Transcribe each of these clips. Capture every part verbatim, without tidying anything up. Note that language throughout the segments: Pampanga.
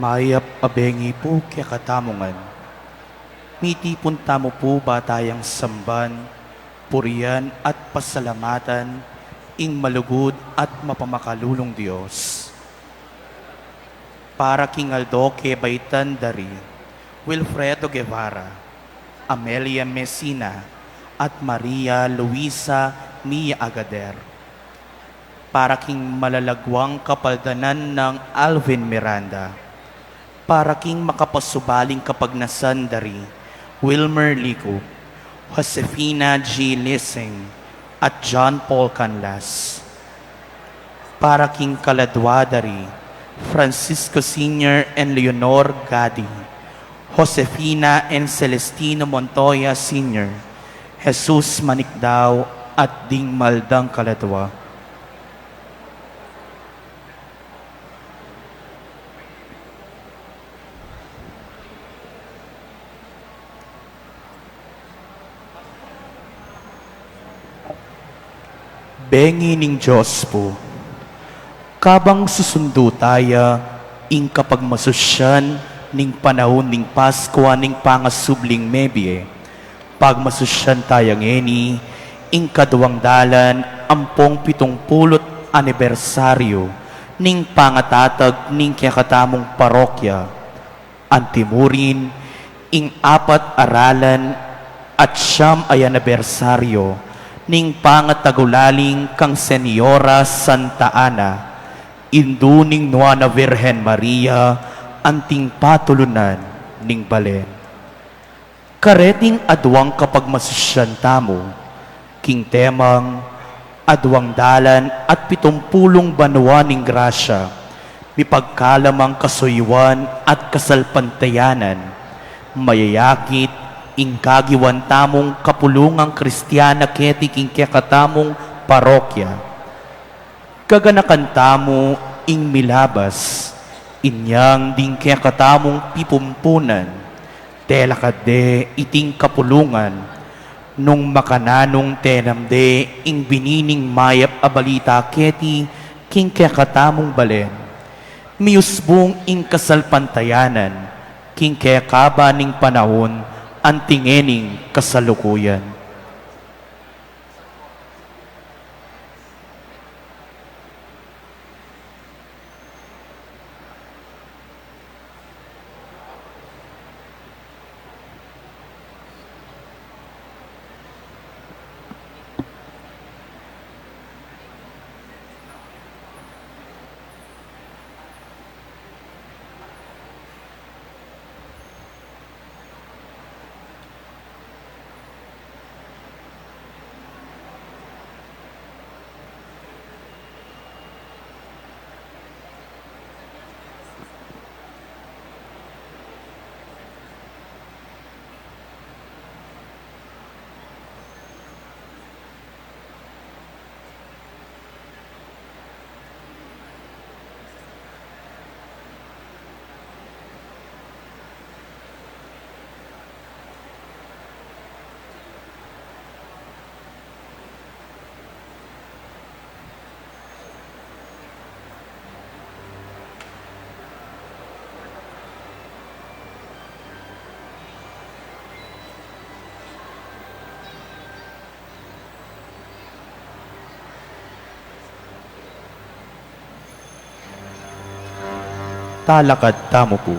Mayap a bengi pu kekatamu ngan. Mitipun tamu pu ba tayang samban, purian at pasalamatan ing malugud at mapamakalulung Dios. Para king aldo kebaitan da ri Wilfredo Guevara, Amelia Messina, at Maria Luisa Mia Agader. Para king malalagwang kapaldanan nang Alvin Miranda. Para king makapasubaling kapagnasan da ri Wilmer Lico, Josefina G. Lising, at John Paul Canlas. Para king kaladwa da ri Francisco Senior and Leonor Gadi, Josefina and Celestino Montoya Senior, Jesus Manikdao, at ding maldang kaladwa. Bengi ning Dios pu. Kabang susundu taya ing kapagmasusyan ning panaun ning Paskua ning pangasubling mebie, pagmasusyan taya ngeni ing kaduang dalan ampong pitung pulu't anibersaryu ning pangatatag ning kekatamung parokya. Antimurin ing apat a dalan at siam a anibersaryu ning pangatagulaling kang Senyora Santa Ana, indu ning Nuan a Virgen Maria, anting patulunan ning balen. Kareting aduang kapagmasusyan tamu king temang aduang dalan at pitumpulung banua ning grasya, mipagkalamang kasuyuan at kasalpantayanan, mayayakit ing kagiwan tamung kapulungang Kristiana keti king kekatamung parokya. Gaganakan tamu ing milabas inyang ding kekatamung pipumpunan, telakad de iting kapulungan, nung makananung tenam de ing binining mayap a balita keti king kekatamung balen. Miusbung ing kasalpantayanan king kekaba ning panaun anti ngening kasalukuyan. Talakad tamu pu.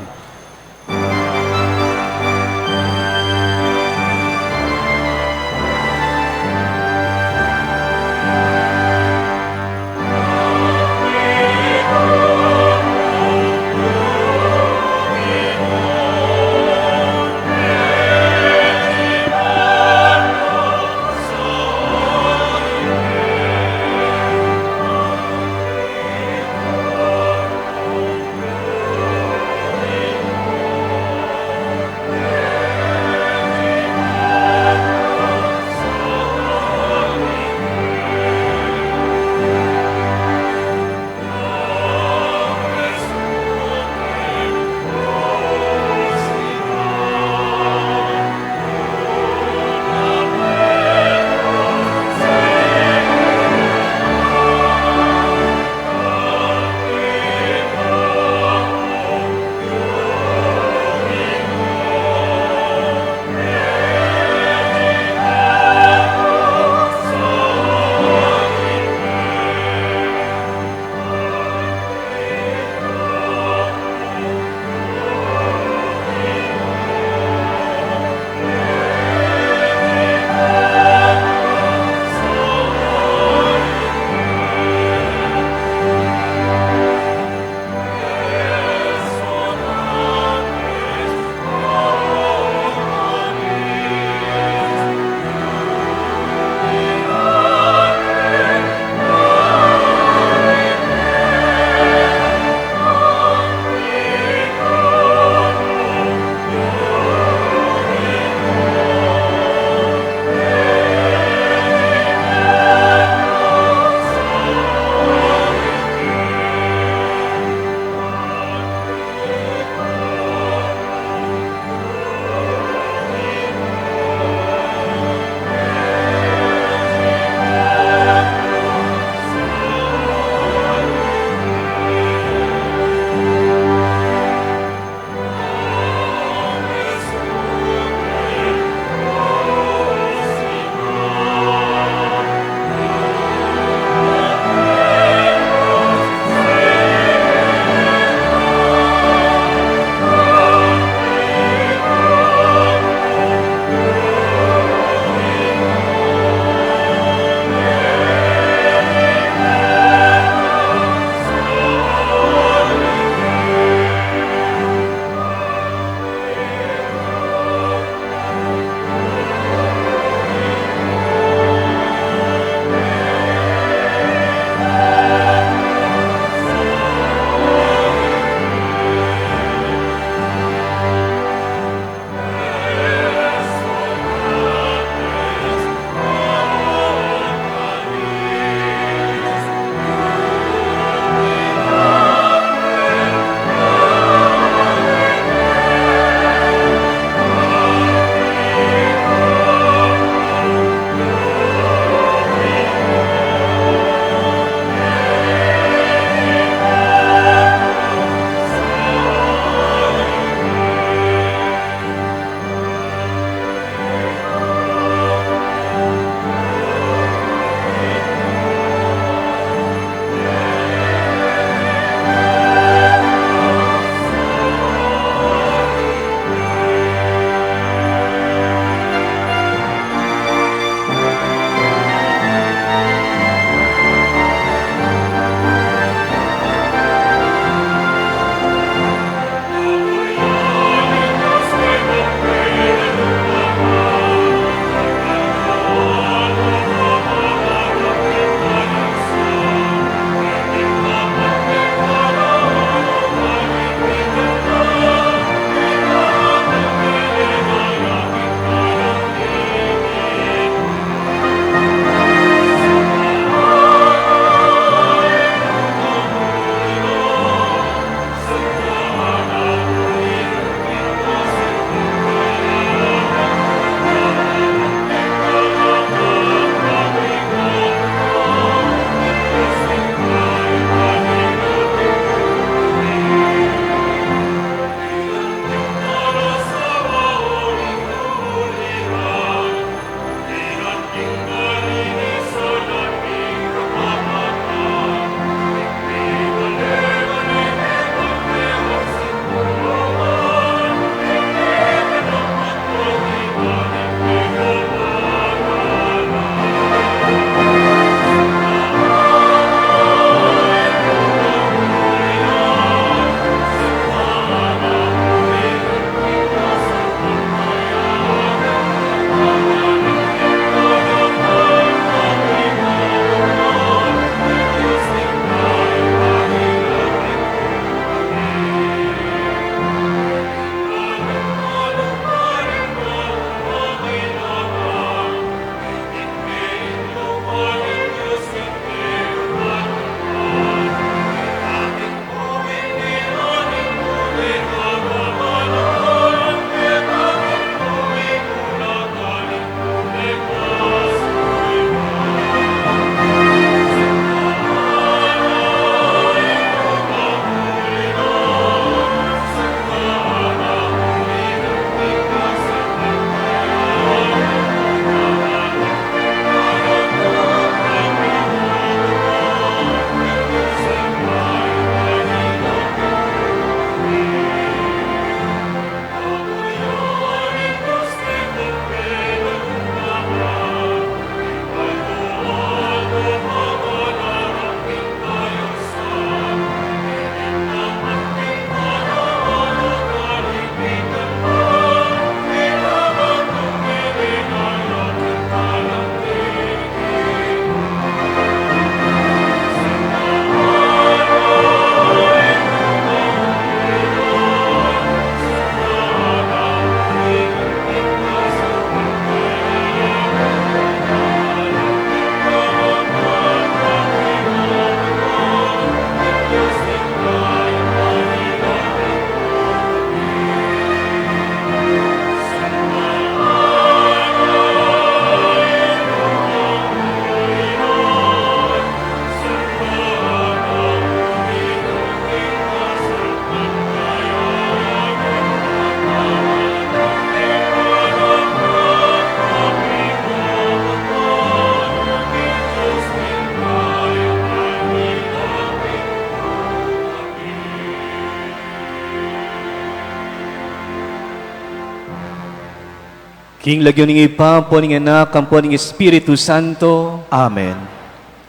King lagyu ning Ibpa, ampo ning Anak, ampo ning Espiritu Santo. Amen.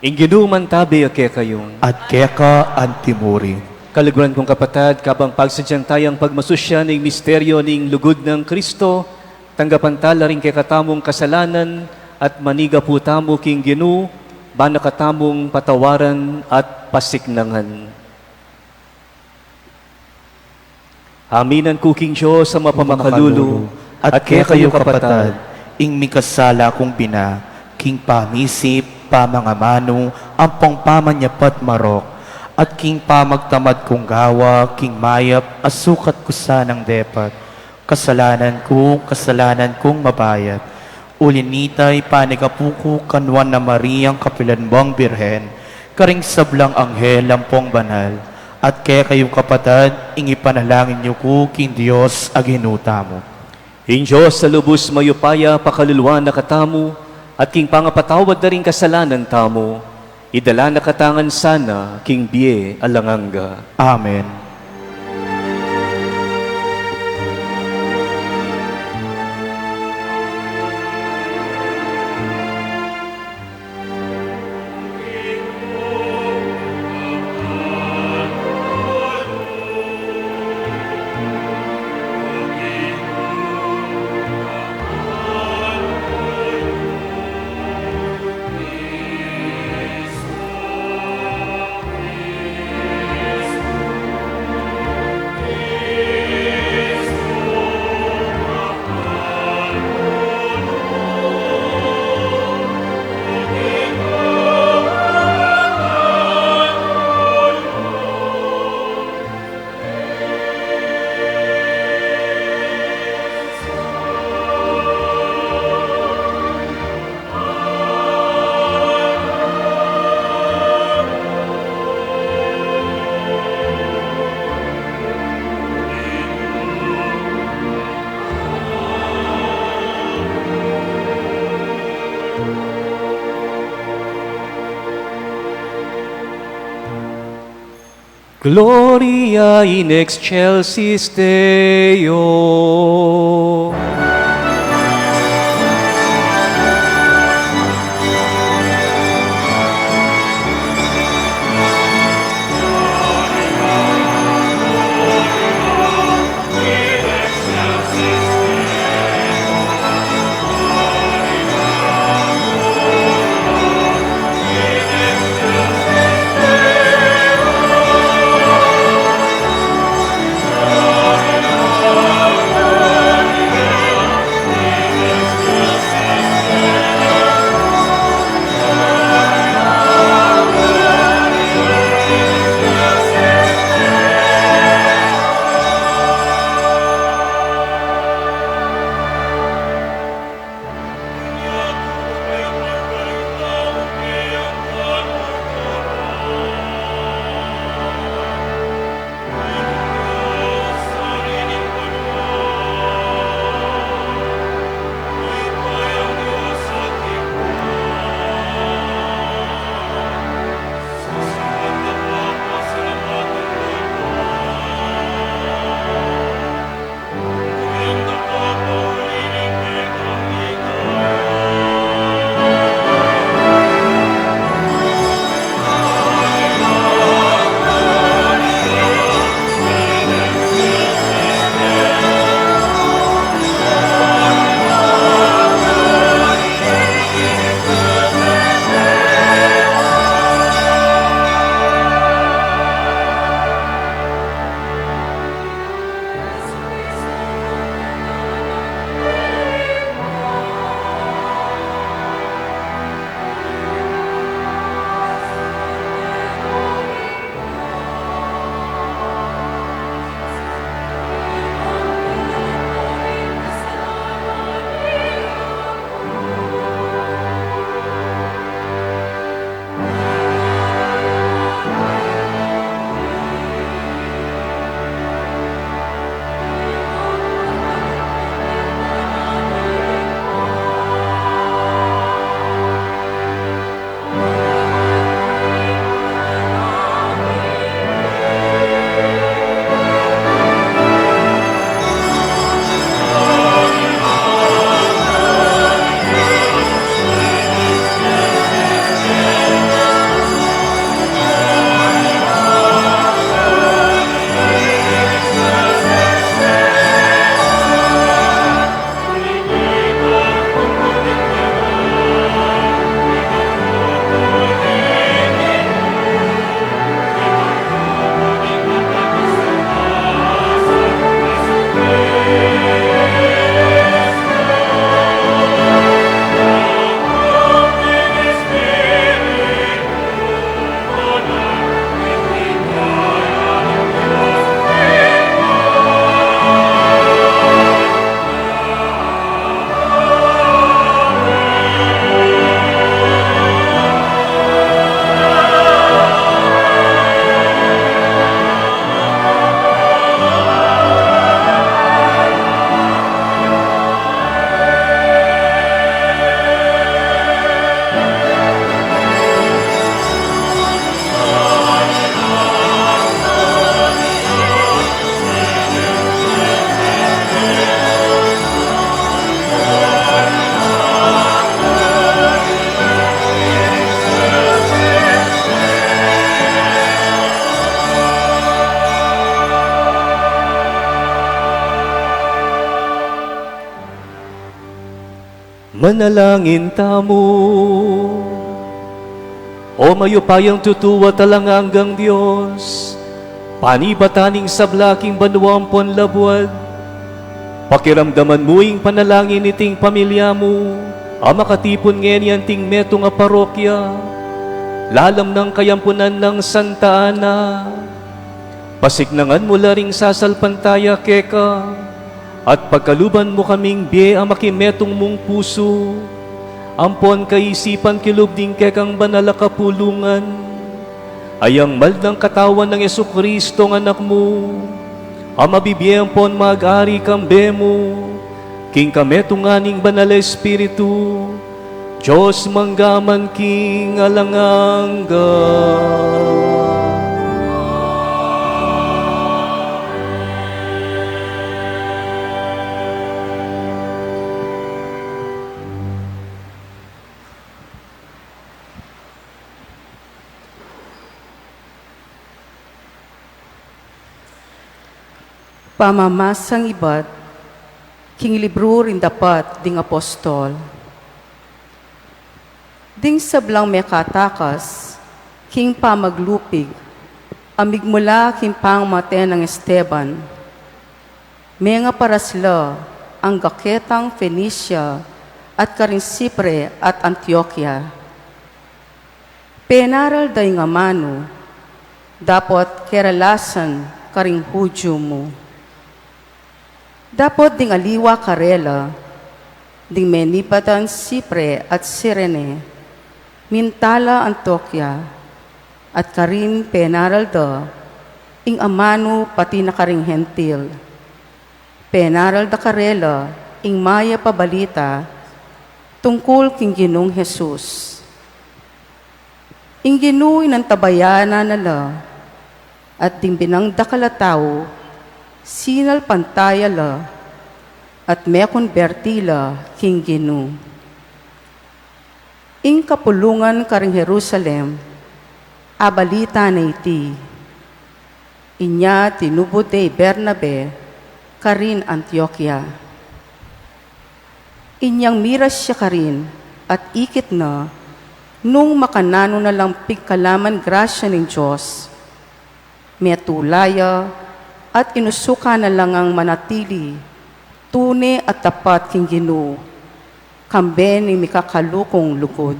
Ing Ginu mantabi ya kekayu. At keka antimurin. Kaluguran kung kapatad, kabang pagsadyan taya ing pagmasusyan ning misteryo ning lugud nang Kristo, tanggapan tala ring kekatamung kasalanan at manigapu tamu king Ginu, ban na katamung patawaran at pasiknangan. Aminan ku king Dios a mapamakalulu, at kekayu kapatad, ing mikasala kung bina, king pamisip, pamangamanu, ampong pamanyapat marok, at king pamagtamad kung gawa, king mayap a sukat ku sanang depat. Kasalanan ku, kasalanan kung mabayat. Uli na nita, ipanigapu ku kang Nuan a Mariang kapilanman Birhen, karing sablang anghel ampong banal, at kekayu kapatad, ing ipanalangin yu ku king Dios a Ginu tamu. Ing Dios a lubus mayupaya pakaluluan na katamu, at king pangapatawad da ring kasalanan tamu, idala na katamu ngan sana king bie alang angga. Amen. Gloria in excelsis Deo. Manalangin tamu. O mayupayang tutu at alang anggang Dios, panibatan ning sabla king banua ampon labuad, pakiramdaman mu ing panalangin niting pamilya mu, a makatipun ngeni anting metung a parokya, lalam nang kayampunan nang Santa Ana. Pasiknangan mu la ring sasalpantaya keka, at pagkaluban mu kaming bie a makimetung mung pusu ampon kaisipan kilub ning kekang banal a kapulungan. Ayang mal nang katawan nang Jesucristo, Anak mu, a mabibie ampon mag-ari kambe mu, king kametungan ning Banal a Espiritu, Dios mangga man king alang angga. Pamamasang ibat king libru ring Dapat ding Apostol. Ding sablang mekatakas king pamaglupig a migmula king pamate nang Esteban, mengaparas la angga ketang Fenicia at karing Sipre at Antioquia. Penaral da ing amanu, dapot keralasan karing Judio mu. Dapot ding aliwa karela, ding menibatan Sipre at Cirene, minta la Antioquia, at karin penaral da ing amanu pati na karing Hentil. Penaral da karela ing mayap a balita tungkul king Ginung Jesus. Ing Ginu inantabayanan na la, at ding binang dakal a tau, sinalpantaya la, at mekonberti la king Ginu. Ing kapulungan karing Jerusalem abalita na iti. Inya tinubud de i Bernabe karin Antioquia. Inyang miras ya karin at ikit na nung makananu na lang pigkalaman grasya ning Dios. Metula ya at inusukan na la ngang manatili tune at tapat king Ginu, kambe ning mikakalukung lugud.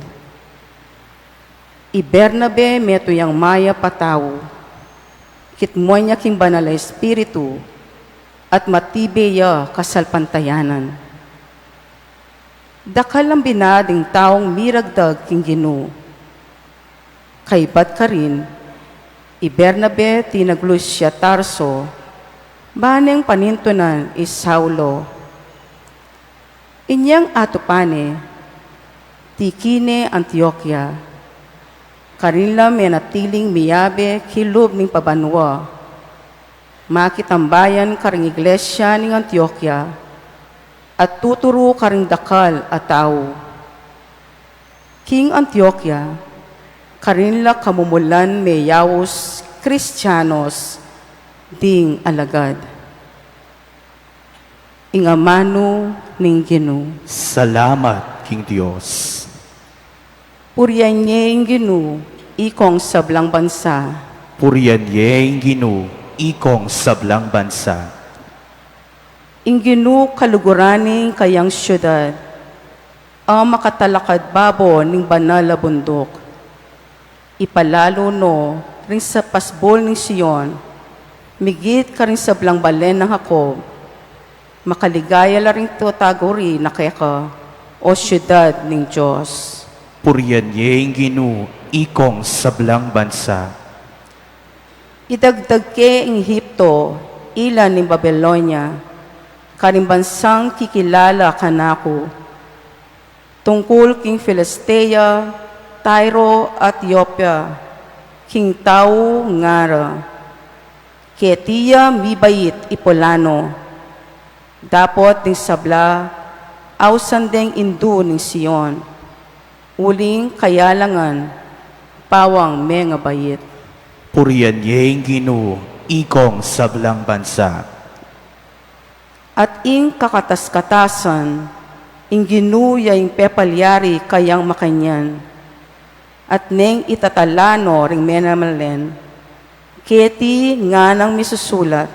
I Bernabe meto yang mayap a tau, kitmuan ya king Banal a Espiritu, at matibe ya kasalpantayanan. Dakal lang bina ding taung miragdag king Ginu. Kaybat karin, i Bernabe tinaglus ya Tarso, ba neng panintunan i Saulo. Inyang atupan ne, tikine Antioquia. Karin la menatiling miyabe kilub ning pabanua. Makitambayan karing iglesia ning Antioquia, at tuturu karing dakal a tau. King Antioquia, karin la kamumulan meyaus Kristianos ding alagad. Ing amanu ning Ginu. Salamat king Dios. Purian ye ing Ginu, ikong sablang bansa. Purian ye ing Ginu, ikong sablang bansa. Ing Ginu kaluguran ne ing kayang siudad, a makatalakad babo ning banal a bunduk. Ipalalu no ring sa pasbul ning Sion, migit karing sablang balen nang Jacob. Makaligaya la ring tataguri na keka, o siudad ning Dios. Purian ye ing Ginu, ikong sablang bansa. Idagdag ke ing Egipto, ila ning Babilonia, karing bansang kikilala kanaku. Tungkul king Filistea, Tiro at Jopia, king tau ngara. Keti ya mibait i pulano. Dapot ding sabla, ausan deng indu ning Sion. Uling kayalangan, pawang mengabait. Purian ye ing Ginu, ikong sablang bansa. At ing kakatas-katasan, Ing Ginu ya ing pepalyari kayang makanyan, at neng itatala no ring menamalen, keti nganang misusulat,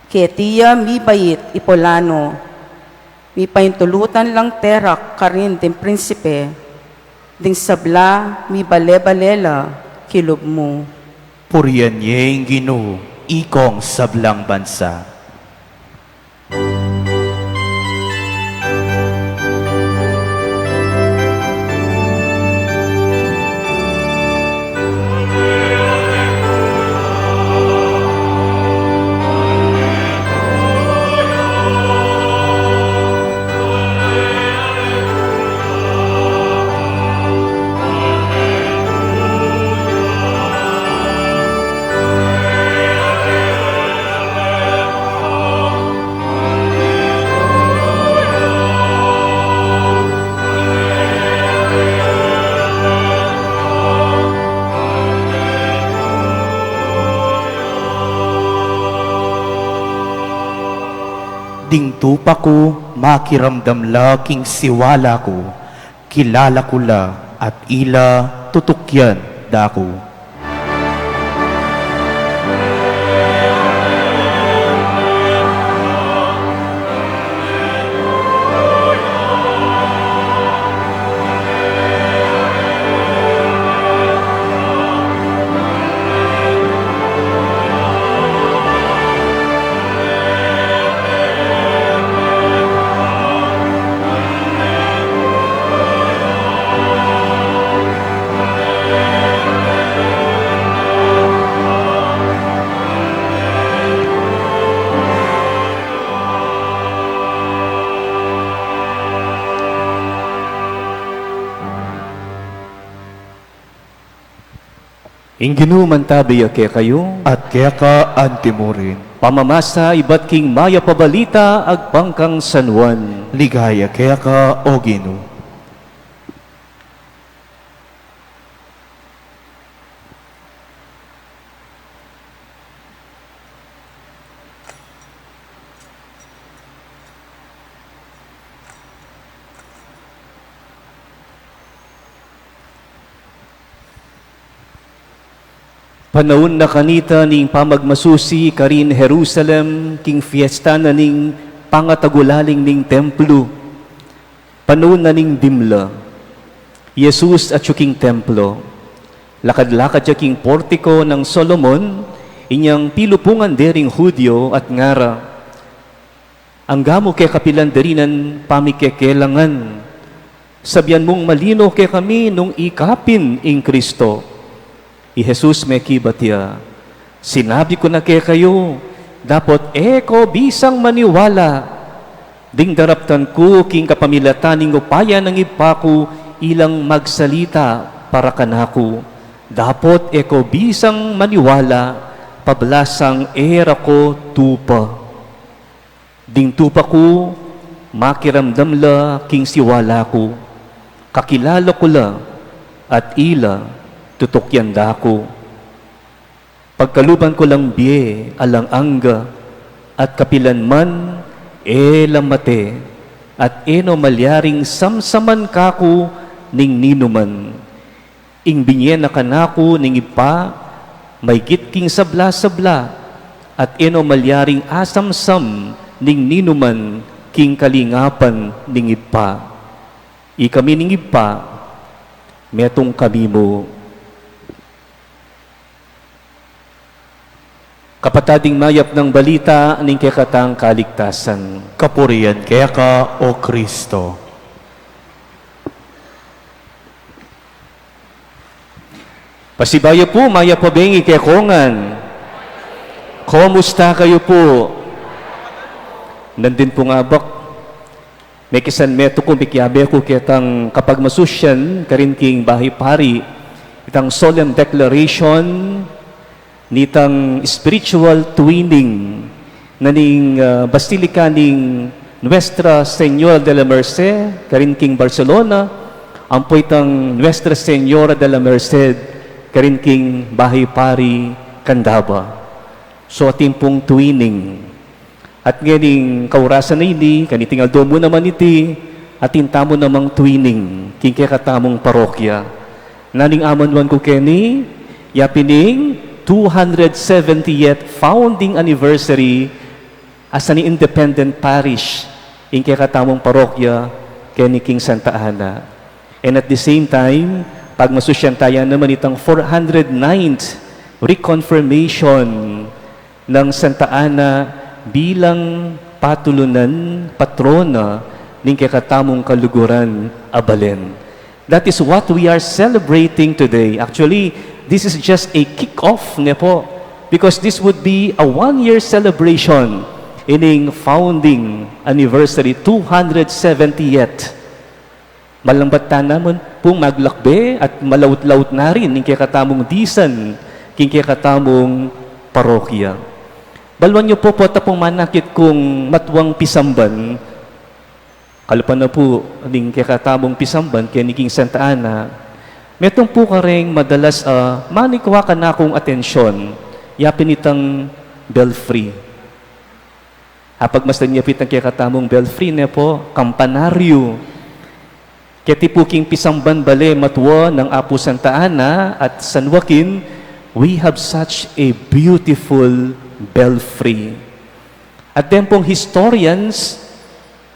keti ya mibait i pulano, mipaintulutan lang terak karin ding prinsipe, ding sabla mibale-bale la kilub mu. Purian ye ing Ginu, ikong sablang bansa. Ding tupa ku, makiramdam la king siwala ku, kilala ku la at ila tutukyan da ku. Ing Ginu mantabi ya kekayu. At keka antimurin. Pamamasa ibat king mayap a balita agpang kang San Juan. Ligaya keka, O Ginu. Panaun na kanita ning pamagmasusi karin Jerusalem, king fiesta na ning pangatagulaling ning templo. Panaun na ning dimla, i Jesus atyu king templo. Lakad-lakad ya king portiko nang Solomon, inyang pilupungan de ring Judio, at ngara, "Angga mu ke kapilan dirinan pamikekelangan? Sabian mung malino kekami nung ika pin ing Kristo." I Jesus mekibat ya, "Sinabi ku na kekayu, dapot e ko bisang maniwala. Ding daraptan ku king kapamilatan ning upaya ning Ibpa ku, ilang magsalita para kanaku. Dapot e ko bisang maniwala, pablasang e ra ko tupa." Ding tupa ku, makiramdam la king siwala ku, kakilala ku la, at ila tutukyan da ku. Pagkaluban ku lang bie alang angga, at kapilan man e la mate, at e no malyaring samsaman kaku ning ninuman. Ing binie na kanaku ning Ibpa, maygit king sabla-sabla, at e no malyaring asamsam ning ninuman king kalingapan ning Ibpa. Ikami ning Ibpa, metung kami mu. Kapatad, ing mayap nang balita ning kekatang kaligtasan. Kapurian keka, O Kristo. Pasibayu pu, mayap a bengi kekongan. Kumusta kayu pu? Nandin pung abak. Mekisan metung ku, mikiabe ku ketang kapagmasusyan karin king bahay pari, itang solemn declaration nitang spiritual twinning na ning, ah, Basilica ning Nuestra Señora de la Merced karin king Barcelona, ampo itang Nuestra Señora de la Merced karin king bahay pari Candaba. So, atin pung twinning. At ngening kaurasan a ini, kaniting aldo mu naman iti, atin tamu namang twining king kekatamung parokya. Nanu ing amanuan ku keni, ya pin ing two hundred seventieth founding anniversary as an independent parish ing kekatamung parokya keni king Santa Ana. And at the same time, pagmasusyan taya naman itang four hundred ninth reconfirmation nang Santa Ana bilang patulunan, patrona ning kekatamung kaluguran a balen. That is what we are celebrating today. Actually, this is just a kick-off, ne po? Because this would be a one-year celebration ining founding anniversary, two hundred seventieth. Malambat ta naman pung maglakbe at malaut-laut na rin ing kekatamung disan, king kekatamung parokya. Baluan yu po, pota pung manakit kung matuang pisamban, kalupa na pu ning kekatamung pisamban keni king Santa Ana, metung pu kareng madalas a manikwa kanakung atensyon, ya pin itang belfry. Apagmasdan ye pu itang kekatamung belfry, ne po, kampanaryu. Keti pu king pisamban bale matua nang Apu Santa Ana at San Joaquin, we have such a beautiful belfry. At den pung historians,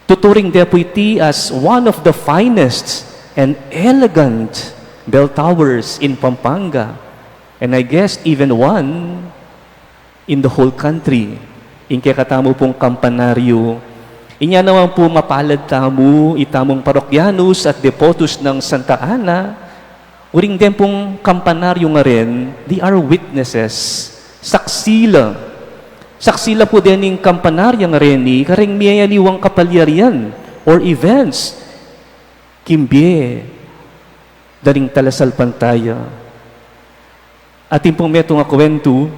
tuturing de pu iti as one of the finest and elegant bell towers in Pampanga, and I guess even one in the whole country. Ing kekatamu pung kampanaryu. Inya naman pu mapalad tamu, itamung parokyanus at depotus nang Santa Ana, uling den pung kampanaryu ngaren, they are witnesses. Saksi la. Saksi la pu dening kampanaryu ngaren, kareng miyayaliwang kapalyarian or events king bie da ring talasalpantaya. Atin pung metung a kuwentu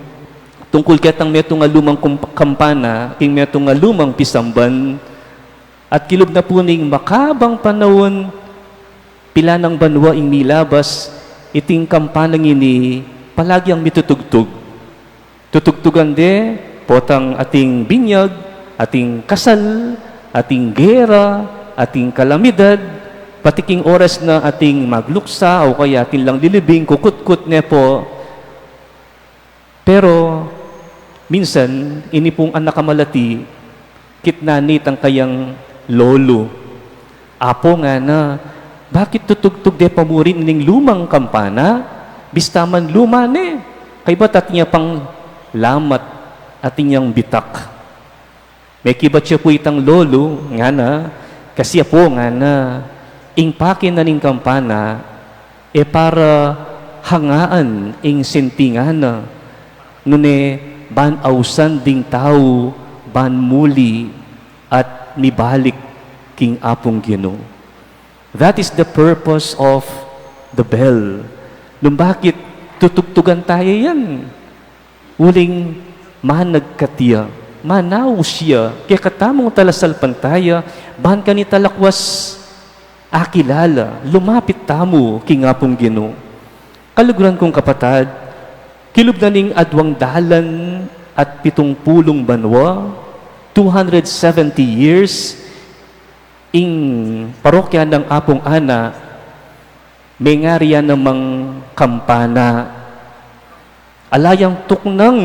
tungkul ketang metung a lumang kum-, kampana king metung a lumang pisamban, at kilub na pu ning makabang panaun, pila nang banua ing milabas, iting kampana ngeni palagi yang mitutugtug. Tutugtugan de potang ating binyag, ating kasal, ating gera, ating kalamidad, pati king oras na ating magluksa o kaya atin lang lilibing kukutkut ne po. Pero minsan, ini pung anak a malati, kitnan ne itang kayang lolo. "Apo," ngana, "bakit tutugtug de pa mu rin ining lumang kampana? Bista man luma ne, kaybat atin ya pang lamat, atin yang bitak." Mekibat ya pu itang lolo, ngana, "Kasi, Apo," ngana, "ing pake na ning kampana, e para hangaan ing sentingan na, nune ban ausan ding tau ban muli at mibalik king Apung Ginu." That is the purpose of the bell. Nung bakit tutugtugan taya yan? Uling managkat ya, manaus ya kekatamung talasalpantaya, ban kanita lakwas akilala, lumapit tamu king Apung Ginu. Kaluguran kung kapatad, kilub na ning aduang dalan at pitung pulung banua, two hundred seventy years, ing parokya nang Apung Ana, mengari ya namang kampana. Ala yang tuknang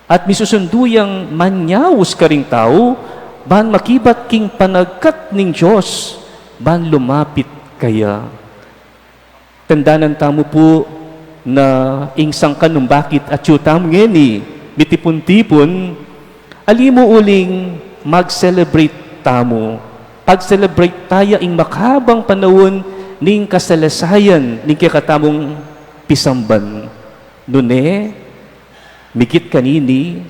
at misusundu yang manyaus karing tau, ban makibat king panagkat ning Dios, ban lumapit kaya. Tandanan tamu pu na ing sangkan nung bakit atyu tamu ngeni mitipun-tipun, ali mu uling mag-celebrate tamu. Pag-celebrate taya ing makabang panaun ning kasalasayan ning kekatamung pisamban. Nune, migit kanini,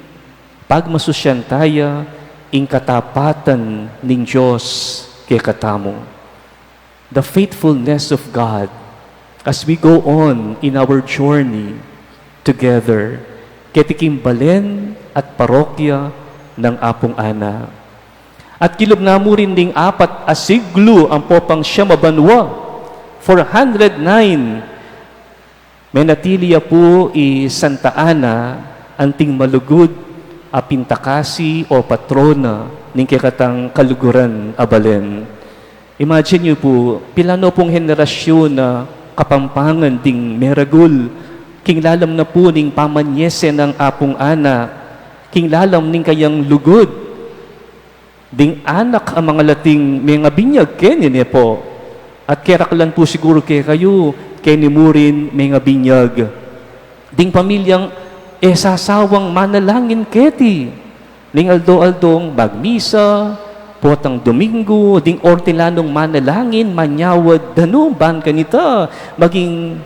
pagmasusyan taya ing katapatan ning Dios kekatamu. The faithfulness of God as we go on in our journey together, keti king balen at parokya nang Apung Ana. At kilub na mu rin ding apat a siglu ampo pang siyam a banua, four hundred nine, menatili ya pu i Santa Ana anting malugud a pintakasi o patrona ning kekatang kaluguran a balen. Imagine yu pu, pilan no pung henerasyun a Kapampangan ding meragul, king lalam na pu ning pamanyese nang Apung Ana, king lalam ning kayang lugud, ding anak a mangalating mengabinyag keni ne pu. At keraklan pu siguru kekayu, keni mu rin mengabinyag. Ding pamilyang e sasawang manalangin keti. Ning aldo-aldong magmisa, potang Domingo, ding ortilanung manalangin, manyawad danum ban kanita, maging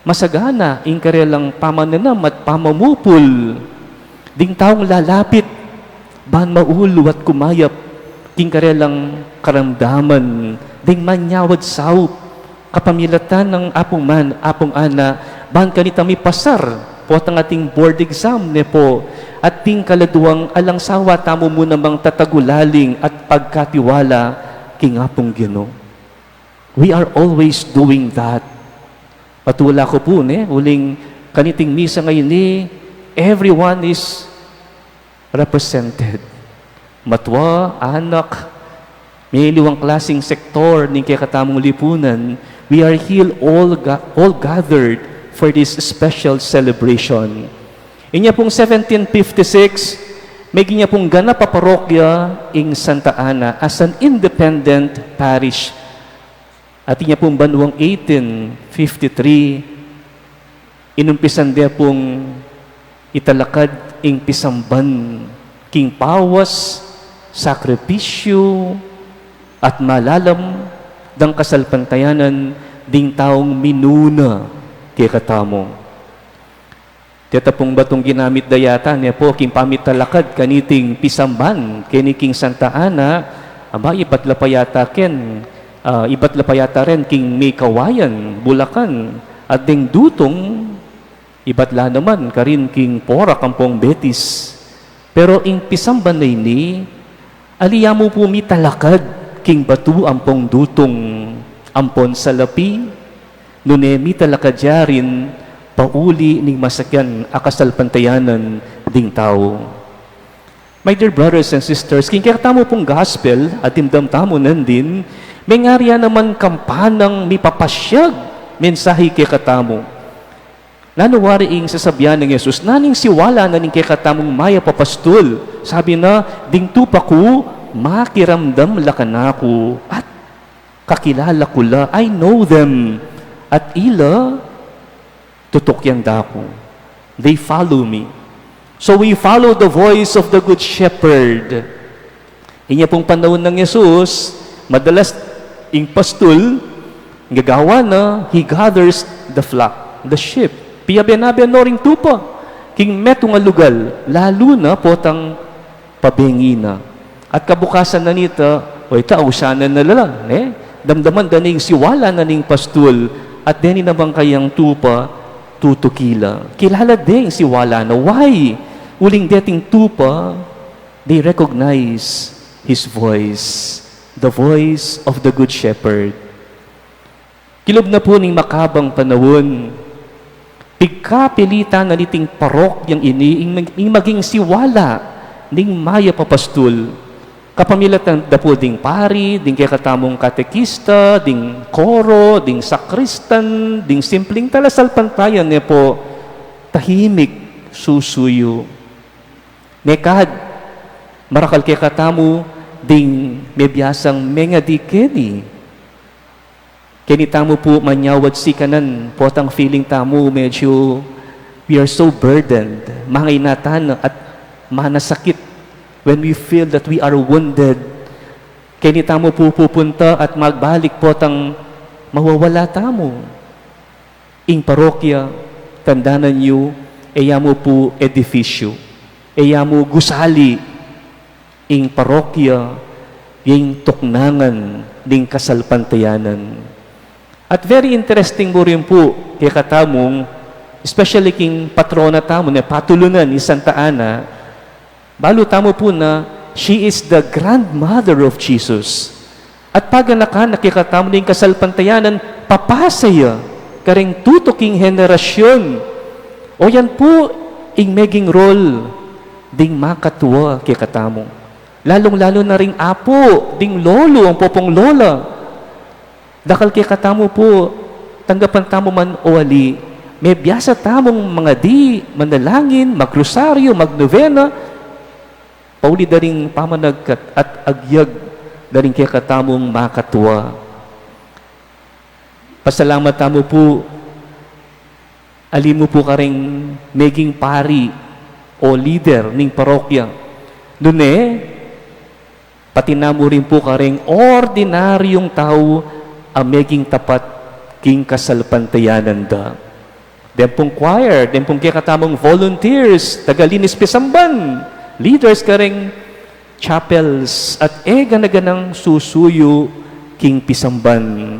masagana ing karelang pamanenam at pamamupul. Ding taung lalapit, ban maulu at kumayap, king karelang karamdaman, ding manyawad saup, kapamilatan nang Apung Man, Apung Ana, ban kanita mipasar, potang ating board exam ne pu, at ding kaladuang alang sawa tamu mu namang tatagulaling at pagkatiwala king Apung Ginu. We are always doing that. Patula ku pu, ne, uling kaniting misa ngeni, everyone is represented. Matua, anak, miliwang klasing sektor ning kekatamung lipunan, we are here all, ga- all gathered for this special celebration. Inya pung seventeen fifty-six, meganap pung ganap a parokya ing Santa Ana as an independent parish. At inya pung banuang eighteen fifty-three, inumpisan de pung italakad ing pisamban king pawas, sakripisyu, at malalam dang kasalpantayanan ding taung minuna kekatamu. Deta pung batung ginamit da yata ne pu king pamitalakad kaniting pisamban keni king Santa Ana, aba, ibat la pa yata ken, ah, ibat la pa yata ren king Meycauayan, Bulacan, at deng dutung, ibat la naman karin king Porac ampong Betis. Pero ing pisamban a ini, ali ya mu pu mitalakad king batu ampong dutung ampon salapi, nune mitalakad ya rin pauli ning masakian a kasalpantayanan ding tau. My dear brothers and sisters, king kekatamu pung gospel, a dimdam tamu nandin, mengari ya naman kampanang mipapasyag mensahe kekatamu. Nanu wari ing sasabian nang Jesus, nanu ing siwala na ning kekatamung mayap a pastul? Sabi na, ding tupa ku, makiramdam la kanaku, at kakilala ku la, I know them, at ila tutukyan da ku. They follow me. So we follow the voice of the Good Shepherd. Inya pung panaun nang Jesus, madalas ing pastul, gagawa na, he gathers the flock, the sheep. Piyabe-nabe no ring tupa king metung a lugal, lalu na potang pabengi na. At kabukasan na nita, o ita, ausanan na la, ne? Damdaman da ne ing siwala na ning pastul, at deni naman kayang tupa, tutuki la. Kilala de ing siwala na. Why? Uling deting tupa, they recognize his voice, the voice of the Good Shepherd. Kilub na pu ning makabang panaun, pigkapilitan na niting parokyang ini ing mag-, ing maging siwala ning mayap a pastul. Kapamilatan da pu ding pari, ding kekatamung katekista, ding koro, ding sakristan, ding simpling talasalpantayan ne pu, tahimik, susuyu. Mekad, marakal kekatamu ding mebiasang mengadi keni. Keni tamu pu manyawad sikanan, potang feeling tamu medyu we are so burdened. Mangainatan at manasakit when we feel that we are wounded. Keni tamu pu pupunta at magbalik potang mawawala tamu. Ing parokya, tandanan yu, e ya mu pu edifisyu, e ya mu gusali. Ing parokya, ing tuknangan ning kasalpantayanan. At very interesting mu rin pu, kekatamung, especially king patrona tamu, ne, patulunan ni Santa Ana, balu tamu pu na, she is the grandmother of Jesus. At paganakan na kekatamu ning kasalpantayanan, papasa ya kareng tutuking henerasyun. O yan pu ing meging role ding makatua kekatamu. Lalung-lalu na ring apu, ding lolo, ampo pung lola. Dakal kekatamu pu, tanggapan tamu man o ali, mebiasa tamung mangadi, manalangin, magrosaryo, magnovena, pauli da ring pamanagkat at agyag da ring kekatamung makatua. Pasalamat tamu pu, ali mu pu kareng meging pari o lider ning parokya. Nune, pati na mu rin pu kareng ordinaryung tau a meging tapat king kasalpantayanan da. Deng pung choir, deng pung kekatamung volunteers, tagalinis pisamban, leaders kareng chapels, at e gana-ganang susuyu king pisamban.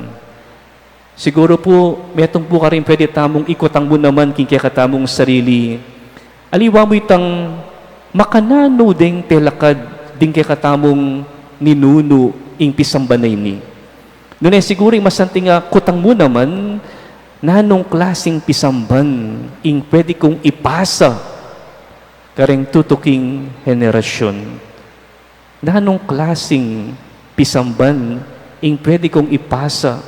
Siguru pu, metung pu karin pwede tamung ikutang mu naman king kekatamung sarili. Aliwa mu itang makananu deng pelakad ding kekatamung ninunu ing pisamban a ini. Nune siguru ing masanting a kutang mu naman, nanung klasing pisamban ing pwede kung ipasa kareng tutuking henerasyon? Nanung klasing pisamban ing pwede kung ipasa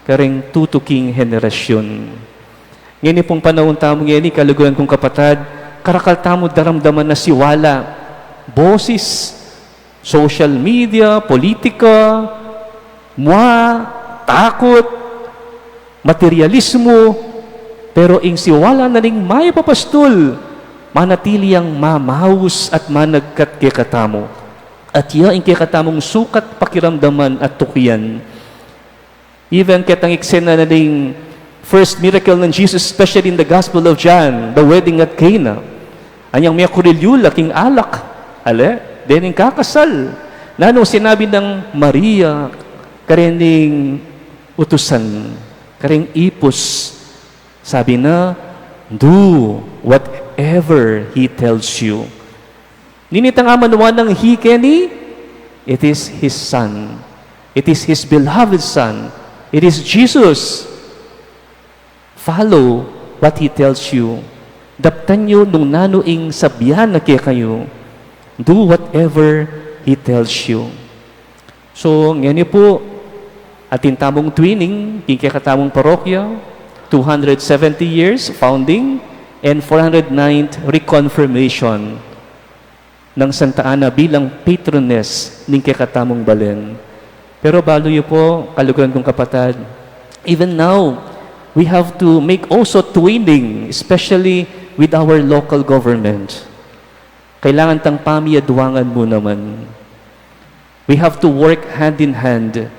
kareng tutuking henerasyon? Ngeni pung panaun tamu ngeni, kaluguran kung kapatad, karakal tamu daramdaman na siwala, bosis, social media, politika, mua, takut, materialismo, pero ing siwala na ning mayap a pastul, manatili yang mamaus at managkat kekatamu. At ya ing kekatamung sukat pakiramdaman at tukian. Even ketang eksena na ning first miracle ng Jesus, especially in the Gospel of John, the wedding at Cana. Anyang mekurilyu la king alak, ale, dening kakasal. Nanung sinabi nang Maria karening utusan, kareng ipus, sabi na, "Do whatever he tells you." Nini tang amanuan nang he keni? It is his son. It is his beloved son. It is Jesus. Follow what he tells you. Daptan yu nung nanu ing sabian na kekayu. Do whatever he tells you. So, ngeni pu, atin tamung twinning king kekatamung parokya, two hundred seventy years founding and four hundred ninth reconfirmation nang Santa Ana bilang patroness ning kekatamung balen. Pero balu yu pu, kaluguran kung kapatad, even now, we have to make also twinning, especially with our local government. Kailangan tang pamiyaduangan mu naman. We have to work hand in hand.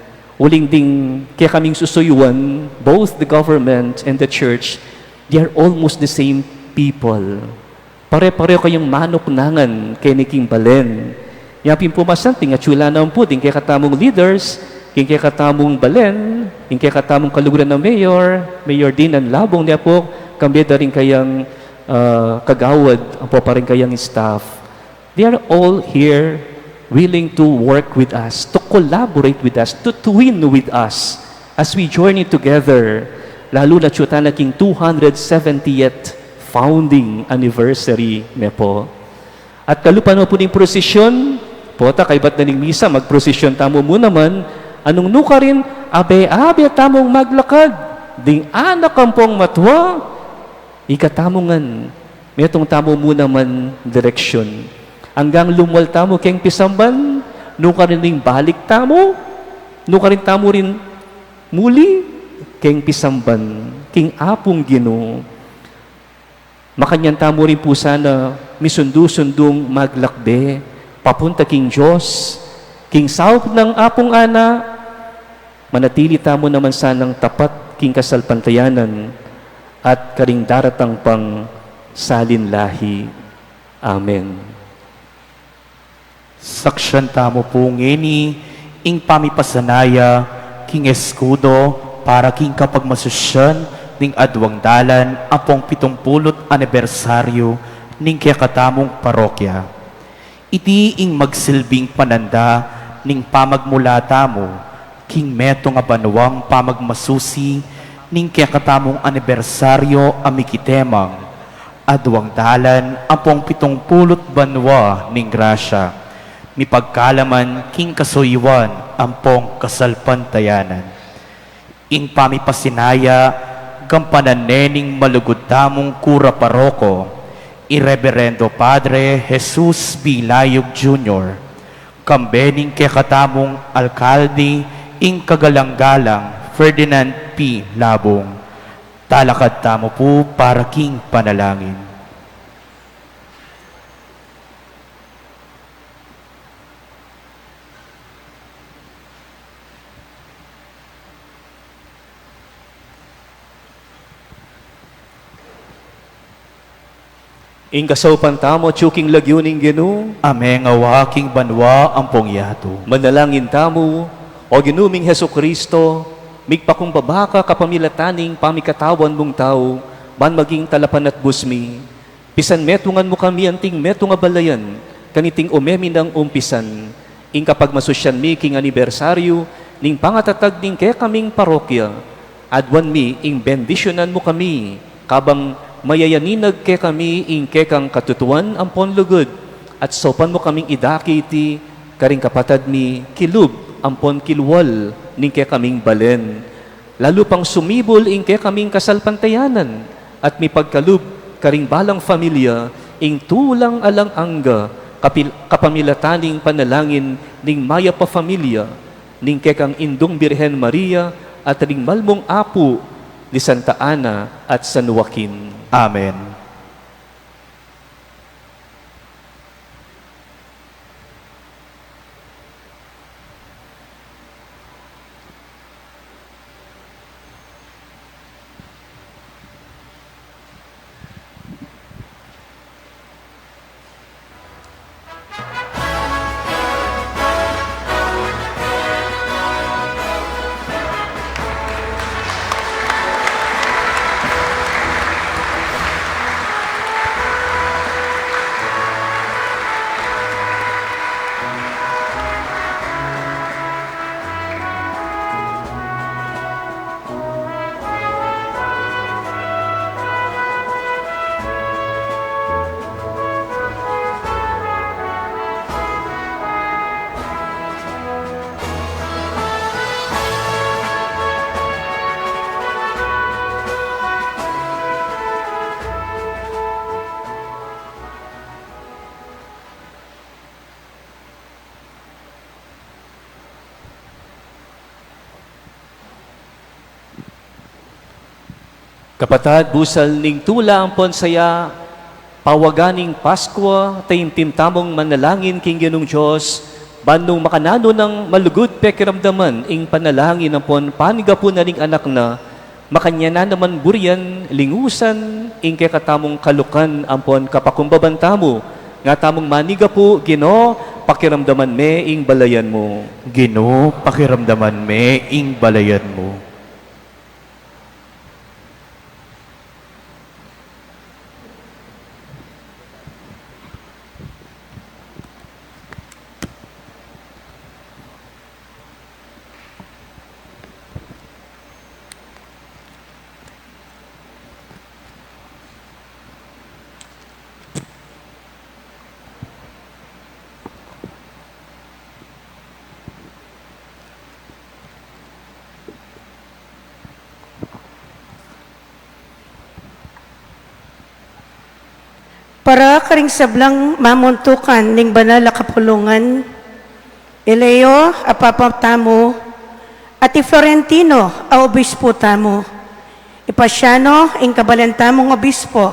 Uling ding kekaming susuyuan, both the government and the church, they are almost the same people. Pare-pareho kayung manuknangan keni king balen. Nya pin pu masanting atyu la naman pu ding kekatamung leaders, king kekatamung balen, king kekatamung kaluguran a mayor, Mayor Dean Anlabong, nya pu, kambe da ring kayang, ah, kagawad, ampo pa ring kayang staff. They are all here willing to work with us, to collaborate with us, to twin with us as we journey together. Lalu na atyu tana king two hundred seventieth founding anniversary ne pu. At kalupa na pu ning prosesyon, pota kaybat na ning misa, magprosesyon tamu mu naman, a nung nukarin, abe-abe tamung maglakad, ding anak ampong matua, ikatamu ngan, metung tamu mu naman direksyon. Anggang lumwal tamu keng pisamban, nukarin ning balik tamu, nukarin tamu rin muli keng pisamban, king Apung Ginu. Makanyan tamu rin pu sana misundu-sundung maglakbe papunta king Dios, king saup nang Apung Ana, manatili tamu naman sanang tapat king kasalpantayanan at karing daratang pang salin lahi. Amen. Saksian tamu pu ngeni ing pamipasanaya king eskudo para king kapagmasusyan ning aduang dalan ampong pitumpulu't anibersaryu ning kekatamung parokya. Iti ing magsilbing pananda ning pamagmula tamu king metung a banuang pamagmasusi ning kekatamung anibersaryu a mikitemang, Aduang dalan ampong pitung pulu't banua ning grasya, mipagkalaman king kasuyuan ampong kasalpantayanan. Ing pamipasinaya, gampanan ne ning malugud tamung kura paroko, i Reberendo Padre Jesus B. Layug Junior, kambe ning kekatamung alkalde, ing kagalang-galang Ferdinand P. Labung. Talakad tamu pu para king panalangin. Ing kasaupan tamu atyu king lagyu ning Ginu. Ame ngan king banua ampong yatu. Manalangin tamu. O Ginu ming Jesucristo, migpakumbaba ka kapamilatan ning pamikatawan mung tau, ban maging talapanatbus mi. Pisanmetungan mu kami anting metung a balayan, kaniting ume mi nang umpisan ing kapagmasusyan mi king anibersaryu ning pangatatag ning kekaming parokya. Aduan mi ing bendisyunan mu kami, kabang mayayaninag kekami ing kekang katutuan ampon lugud, at saupan mu kaming idake iti karing kapatad mi kilub ampon kilwal ning kekaming balen. Lalu pang sumibul ing kekaming kasalpantayanan at mipagkalub karing balang familia ing tulang alang angga kapil-, kapamilatan ning panalangin ning mayap a familia ning kekang Indung Birhen Maria at ning malmung apu ni Santa Ana at San Joaquin. Amen. Kapatad, busal ning tula ampon saya, pawagan ning Paskua, taimtim tamung manalangin king Ginung Dios, ban nung makananu nang malugud pekiramdaman ing panalangin ampon panigapu na ning Anak na, makanyan na naman burian, lingusan, ing kekatamung kalukan ampon kapakumbaban tamu, nga tamung manigapu, Ginu, pakiramdaman me ing balayan mu. Ginu, pakiramdaman me ing balayan mu. Para karing sablang mamuntukan ning banal a kapulungan, i Leo a Papa tamu, at i Florentino a Obispo tamu, i Pasiano ing kabalen tamung Obispo,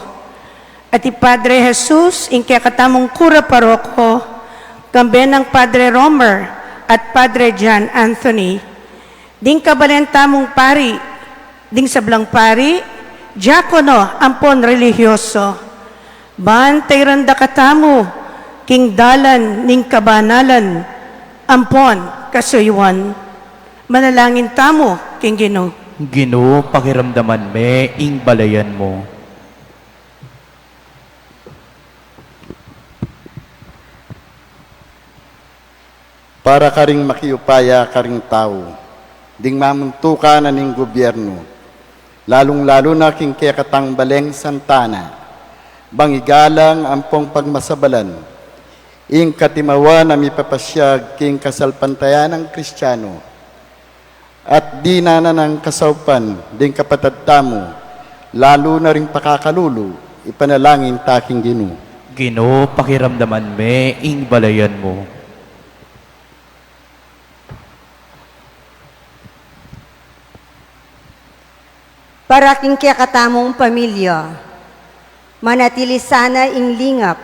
at i Padre Jesus ing kekatamung Kura Paroko, kambe nang Padre Romer at Padre John Anthony, ding kabalen tamung pari, ding sablang pari, diakono, ampon relihiyoso, ban tairan da katamu king dalan ning kabanalan ampon kasuyuan. Manalangin tamu king Ginu. Ginu, pakiramdaman me ing balayan mu. Para karing makiupaya karing tau, ding mamuntukan na ning gubyernu, lalung-lalu na king kekatang Baleng Santa Ana, Bang igalang ampong pagmasabalan ing katimawan a mipapasiag king kasalpantayanan Kristiano, at dinan nang kasaupan ding kapatad tamu, lalu na ring pakakalulu, ipanalangin ta king Ginu. Ginu, pakiramdaman me ing balayan mu. Para king kekatamung pamilya, manatili sana ing lingap,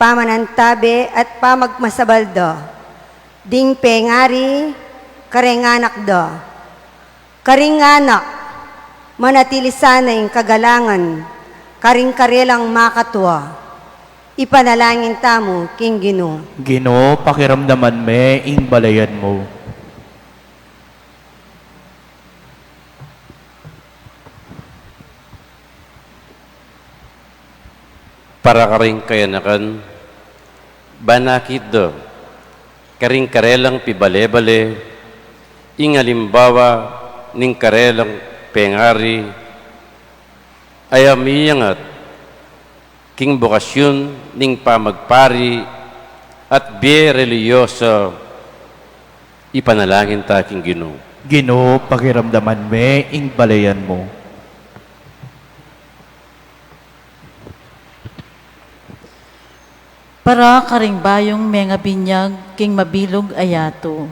pamanantabe at pamagmasabal da, ding pengari kareng anak da. Karing anak, manatili sana ing kagalangan karing karelang makatua. Ipanalangin tamu king Ginu. Ginu, pakiramdaman me ing balayan mu. Para karing kayanakan, ban akit da karing karelang pibale-bale ing alimbawa ning karelang pengari a miyangat king bokasyun ning pamagpari at bie relihiyosa. Ipanalangin ta king Ginu. Ginu, pakiramdaman me ing balayan mu. Para karing bayung mengabinyag king mabilug a yatu.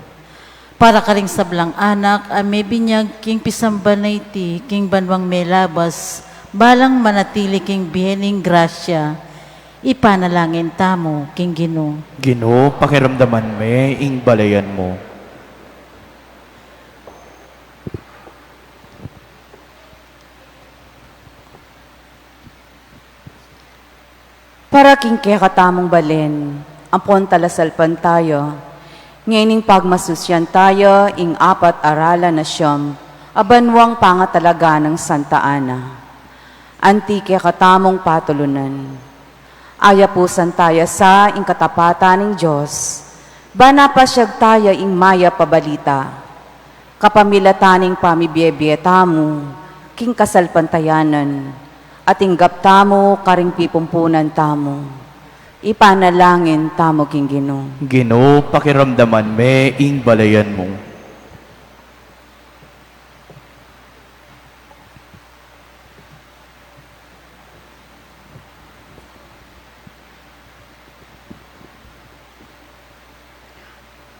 Para karing sablang anak a mebinyag king pisamban a iti king banuang melabas, balang manatili king bie ning grasya. Ipanalangin tamu king Ginu. Ginu, pakiramdaman me ing balayan mu. Para king kekatamung balen ampon talasalpantaya, ngening pagmasusyan taya ing apat a ralan a siyam a banuang pangatalaga nang Santa Ana. Anti kekatamung patulunan, ayapusan taya sa ing katapatan ning Dios, ban apasiag taya ing mayap a balita kapamilatan ning pamibie-bie tamu king kasalpantayanan, at inggap tamu karing pipumpunan tamu. Ipanalangin tamu king Ginu. Ginu, pakiramdaman me ing balayan mu.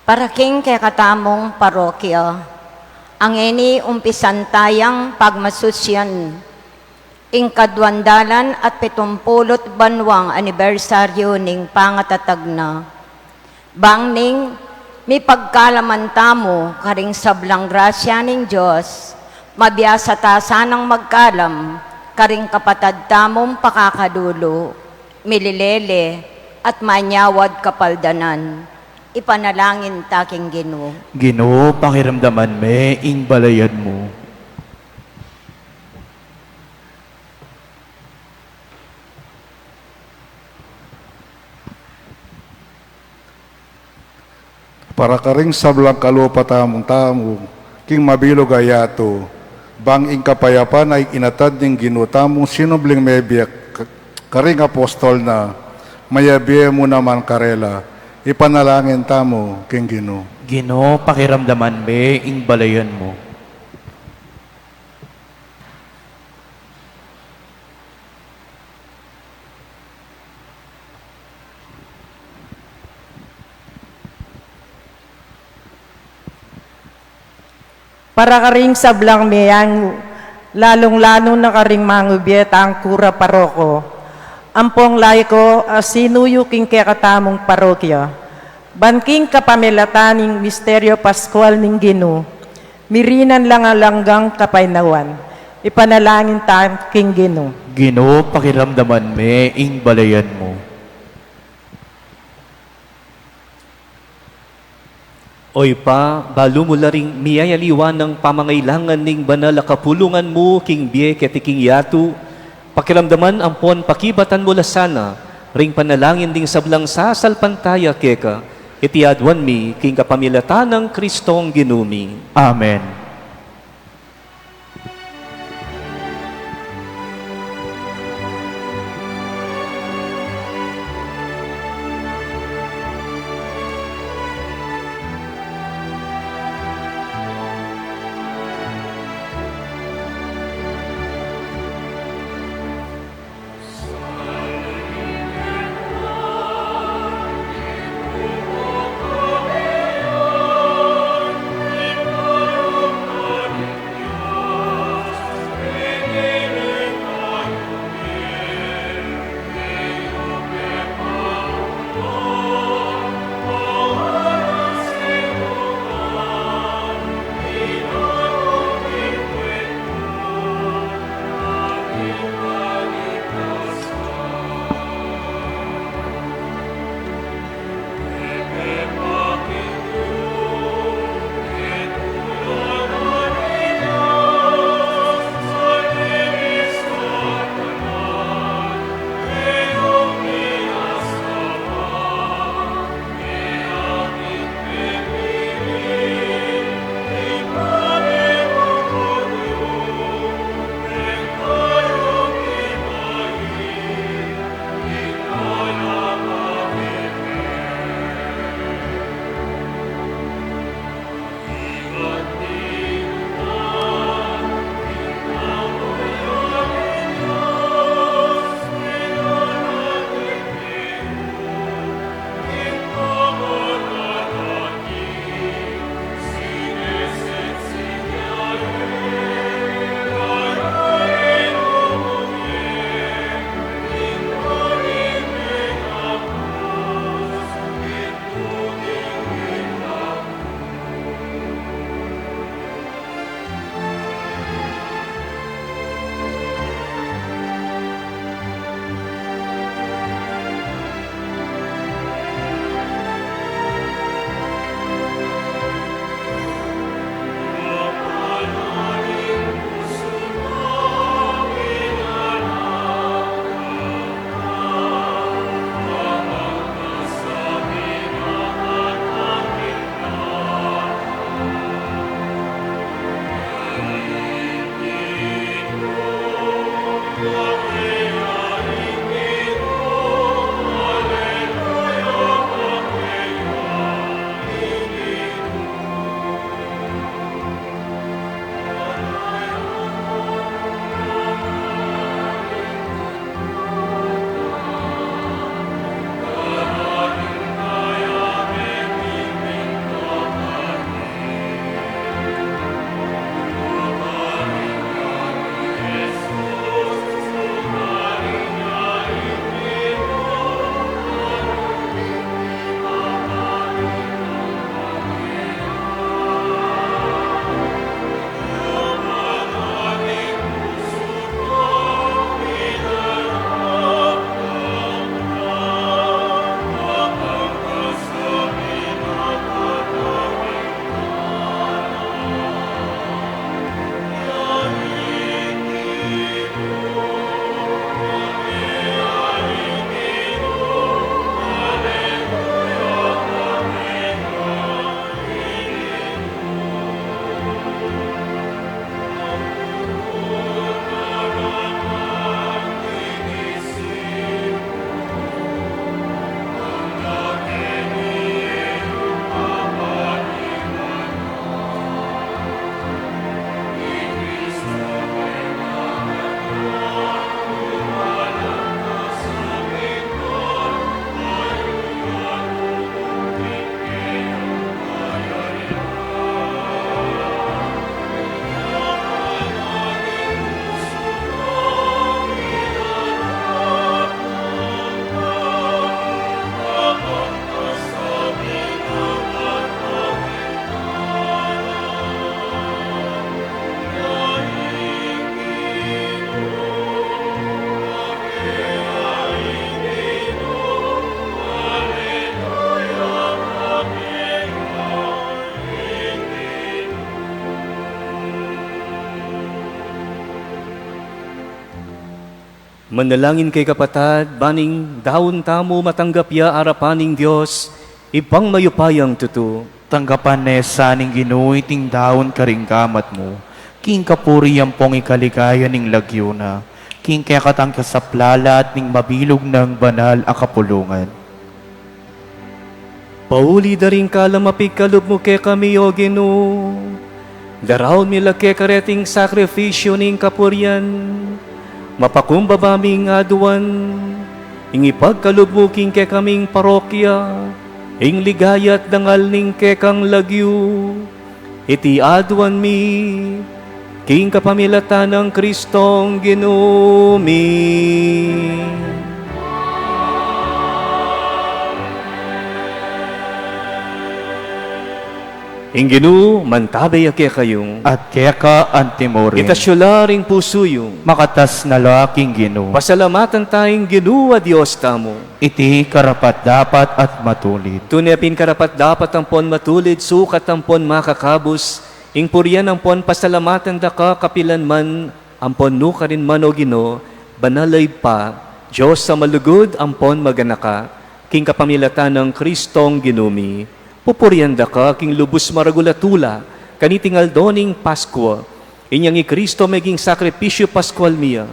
Para king kekatamung parokya, a ngeni umpisan tayang pagmasusyan ing kaduang dalan at pitumpulu't banuang anibersaryu ning pangatatag na. Bang ning mipagkalaman tamu karing sablang grasya ning Dios, mabiasa ta sanang magkalam karing kapatad tamung pakakalulu, mililele, at manyawad kapaldanan. Ipanalangin ta king Ginu. Ginu, pakiramdaman me ing balayan mu. Para karing sablang kalupa tamung tamu king mabilug a yatu, bang ing kapayapan a inatad ning Ginu tamung sinubling mebie ka-, karing apostol na, mayabie mu naman karela. Ipanalangin tamu king Ginu. Ginu, pakiramdaman me ing balayan mu. Para karing sablang meangu, lalung-lalu na karing mangubie tang kura paroko ampong laiko a sinuyu king kekatamung parokya, ban king kapamilatan ning misteryo Paskual ning Ginu, mirinan lang alang anggang kapaynawan. Ipanalangin ta king Ginu. Ginu, pakiramdaman me ing balayan mu. O Ibpa, balu mu la ring miyayaliwan ing pamangailangan ning banal a kapulungan mu king bie keti king yatu, pakiramdaman ampon pakibatan mu la sana ring panalangin ding sablang sasalpantaya keka, iti aduan mi king kapamilatan nang Kristong Ginu mi. Amen. Manalangin kayu, kapatad, ban ing daun tamu matanggap ya arapan ning Dios, Ibpang mayupayang tutu. Tanggapan na sa ning Ginu iting daun karing gamat mu, king kapurian ampong ikaligaya ning lagyu na, king kekatang kasaplalan at ning mabilug nang banal a kapulungan. Pauli da ring kalam a pigkalub mu kekami, O Ginu, daraun mi la keka reting sakrifisyu ning kapurian, mapakumbaba ming aduan ing ipagkalub mu king kekaming parokya ing ligaya at dangal ning kekang lagyu. Iti aduan mi king kapamilatan nang Kristong Ginu mi. Ing Ginu mantabe ya kekayu. At keka antimurin. Itas yu la ring pusu yu. Makatas na la king Ginu. Pasalamatan ta ing Ginu a Dios tamu. Iti karapat-dapat at matulid. Tune pin karapat-dapat ampon matulid, sukat ampon makakabus, ing purian ampon pasalamatan da ka kapilan man ampon nukarin man, O Ginu, banal a Ibpa, Dios a malugud ampon maganaka, king kapamilatan nang Kristong Ginu mi. Pupurian da ka king lubus maragul a tula kaniting aldo ning Paskua. Inyang i Kristo meging sakripisyu paskual mi ya,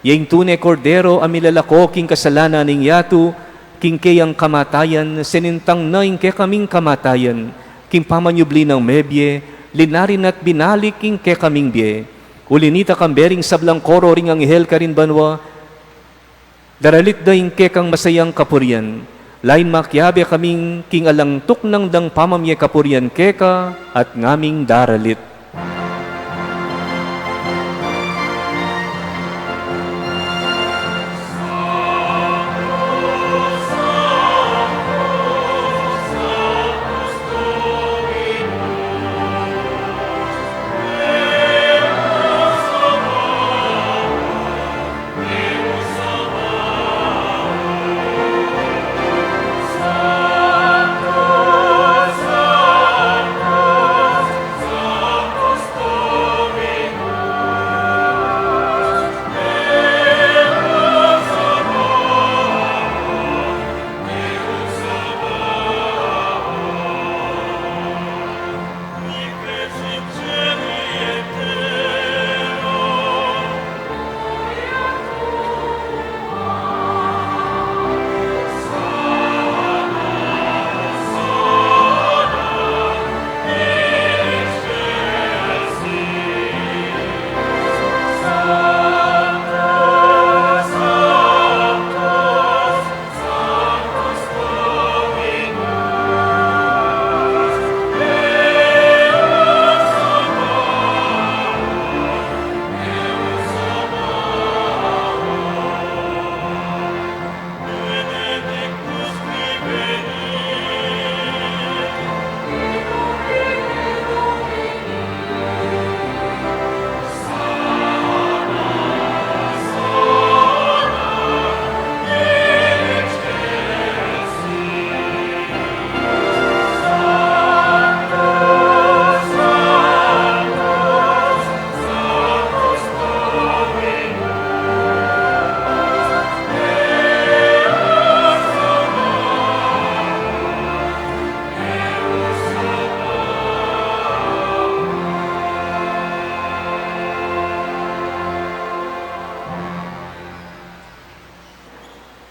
ya ing tune Kordero a milalako king kasalanan ning yatu. King keyang kamatayan sinintang na ing kekaming kamatayan, king pamanyubli nang mebie linarin at binalik ing kekaming bie. Uli nita, kambe ring sablang koro ring anghel karin banua, daralit da ing kekang masayang kapurian. Lain makiabe kaming king alang tuknang dang pamamie kapurian keka at ngaming daralit.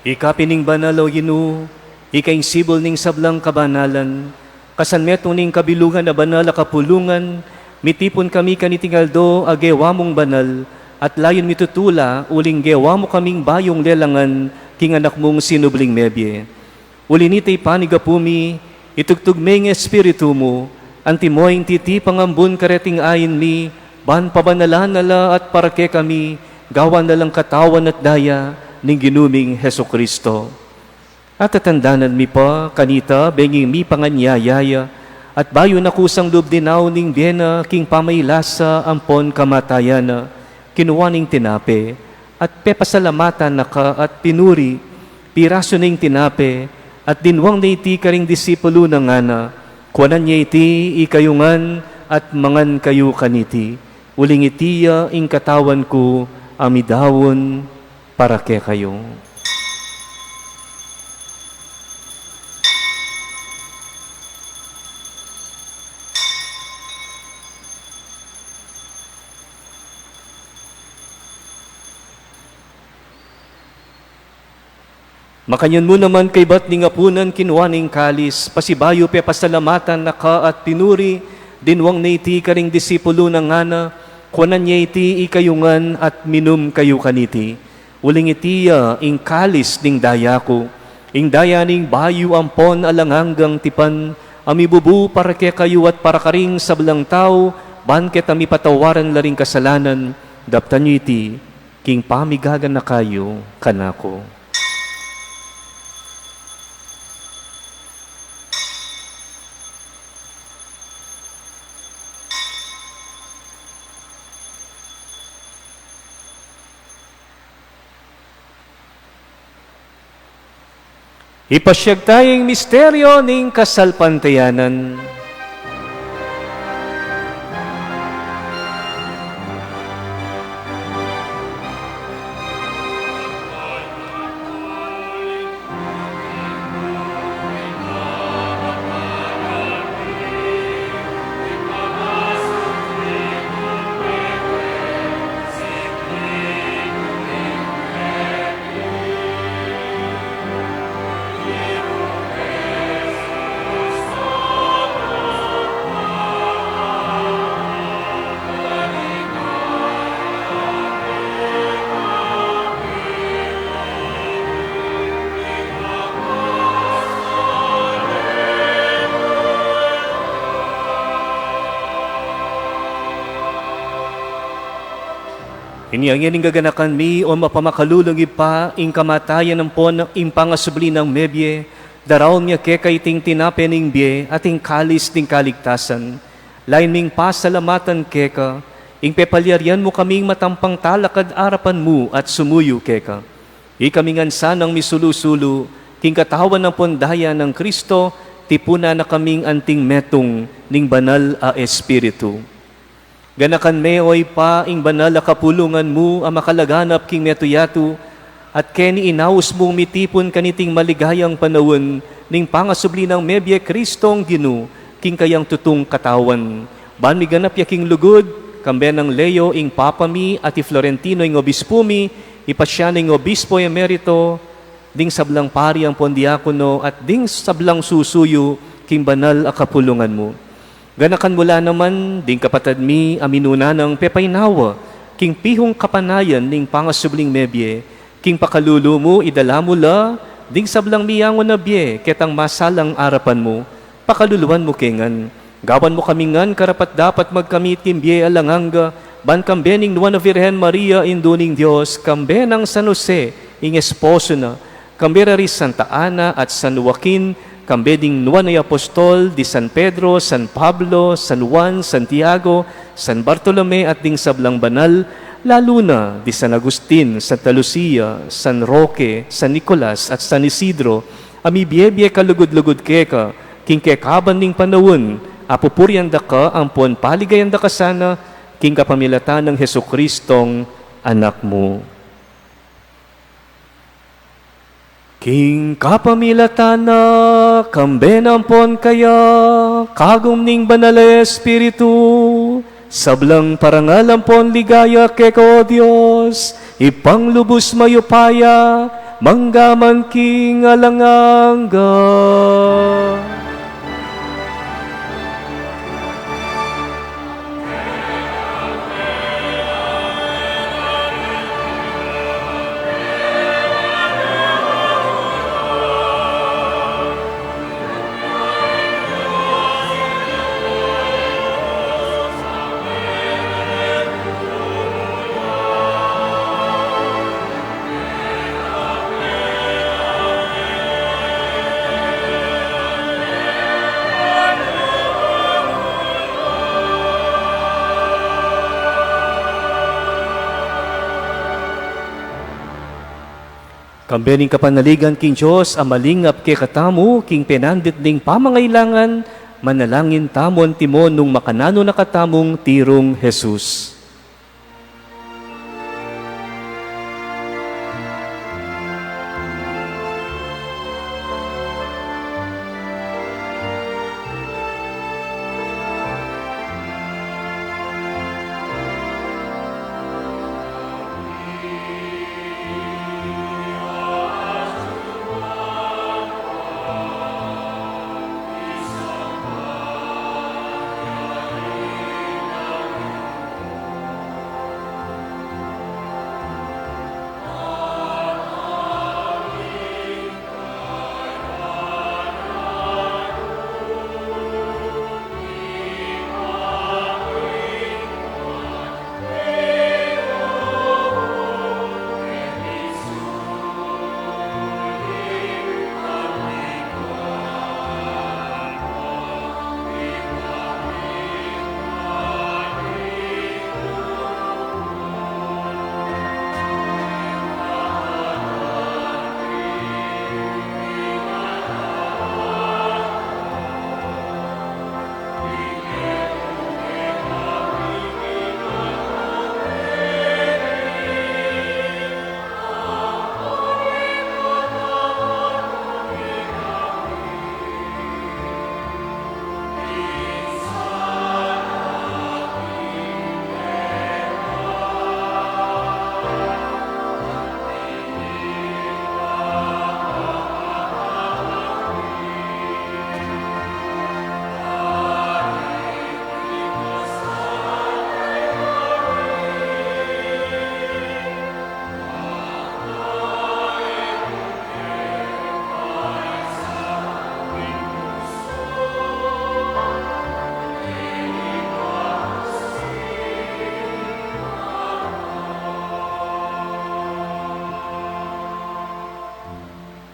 Ika pin ing banal, O Ginu, ika ing sibul ning sablang kabanalan, kasan metung ning kabilungan a banal a kapulungan, mitipun kami kaniting aldo a gewa mung banal, at layun mi tutula uling gewa mu kaming bayung lelangan king anak mung sinubling mebie. Uli nita, ipanigapu mi, itugtug me ing Espiritu mu, antimo ing titipang ambun kareting ain mi, ban pabanalan na la at para kekami gawan na lang katawan at daya ning Ginu ming Jesucristo. At tatandanan mi pa kanita, benging mipanganyaya ya, at bayu na kusang lub dinaun ning bie na king pamailasa ampon kamatayan na, kinua ne ing tinape, at pepasalamatan na ka at pinuri, pirasu ne ing tinape, at dinwang ne iti karing disipulu na, ngana: Kuanan ye iti ikayu ngan at mangan kayu kaniti, uling iti ya ing katawan ku a midaun para kekayu. Makanyan mu naman kaybat ning apunan kinua ne ing kalis, pasibayu pepasalamatan na ka at pinuri, dinwang ne iti karing disipulu na ngana, kuanan ye iti ikayu ngan at minum kayu kaniti. Uling iti ya ing kalis ning daya ku, ing daya ning bayu ampon alang anggang tipan, a mibubu para kekayu at para karing sablang tau, ban keta mipatawaran la ring kasalanan. Daptan yu iti king pamigaganaka yu kanaku. Ipasyag taya ing misteryo ning kasalpantayanan. Inya ngeni ing gaganakan mi, o mapamakalulung Ibpa, ing kamatayan ampon ing pangasubli nang mebie, daraun mi keka iting tinape ning bie at ing kalis ning kaligtasan. Lain ming pasalamatan keka ing pepalyarian mu kaming matampang talakad arapan mu at sumuyu keka. Ikami ngan sanang misulu-sulu king katawan ampon daya nang Kristo, tipunan na kaming anting metung ning Banal a Espiritu. Ganakan me, o Ibpa, ing banal a kapulungan mu a makalaganap king metu-yatu, at keni inaus mung mitipun kaniting maligayang panaun ning pangasubli nang mebie Kristong Ginu king kayang tutung katawan. Ban miganap ya king lugud, kambe nang Leo ing Papa mi at i Florentino ing Obispu mi, ipasya na ing Obispo Emerito, ding sablang pari ampon diakono, at ding sablang susuyu king banal a kapulungan mu. Ganakan mu la naman ding kapatad mi a minuna nang pepaynawa king pihung kapanayan ning pangasubling mebie, king pakalulu mu idala mu la ding sablang miyangun a bie ketang masalang arapan mu. Pakaluluan mu ke ngan. Gawan mu kami ngan karapat-dapat magkamit king bie alang angga, ban kambe ning Nuan a Virgen Maria, Indu ning Dios, kambe nang San Jose, ing esposo na, kambe da ri Santa Ana at San Joaquin, kambe ding nuan a apostol, di San Pedro, San Pablo, San Juan, Santiago, San Bartolome at ding sablang banal, lalu na di San Agustin, Santa Lucia, San Roque, San Nicolas at San Isidro, a mibie-bie kalugud-lugud keka king kekaban ning panaun, a pupurian da ka ampon paligayan da ka sana, king kapamilatan nang Jesucristong Anak mu. King kapamilatan na, kambe na ampon kaya, kagum ning Banal a Espiritu, sablang parangal ampon ligaya keka, o Dios, Ibpang lubus mayupaya, mangga man king alang angga. Kambe ning kapanaligan king Dios a malingap kekatamu king penandit ning pamangailangan, manalangin tamu antimo nung makananu na katamung tirung Jesus.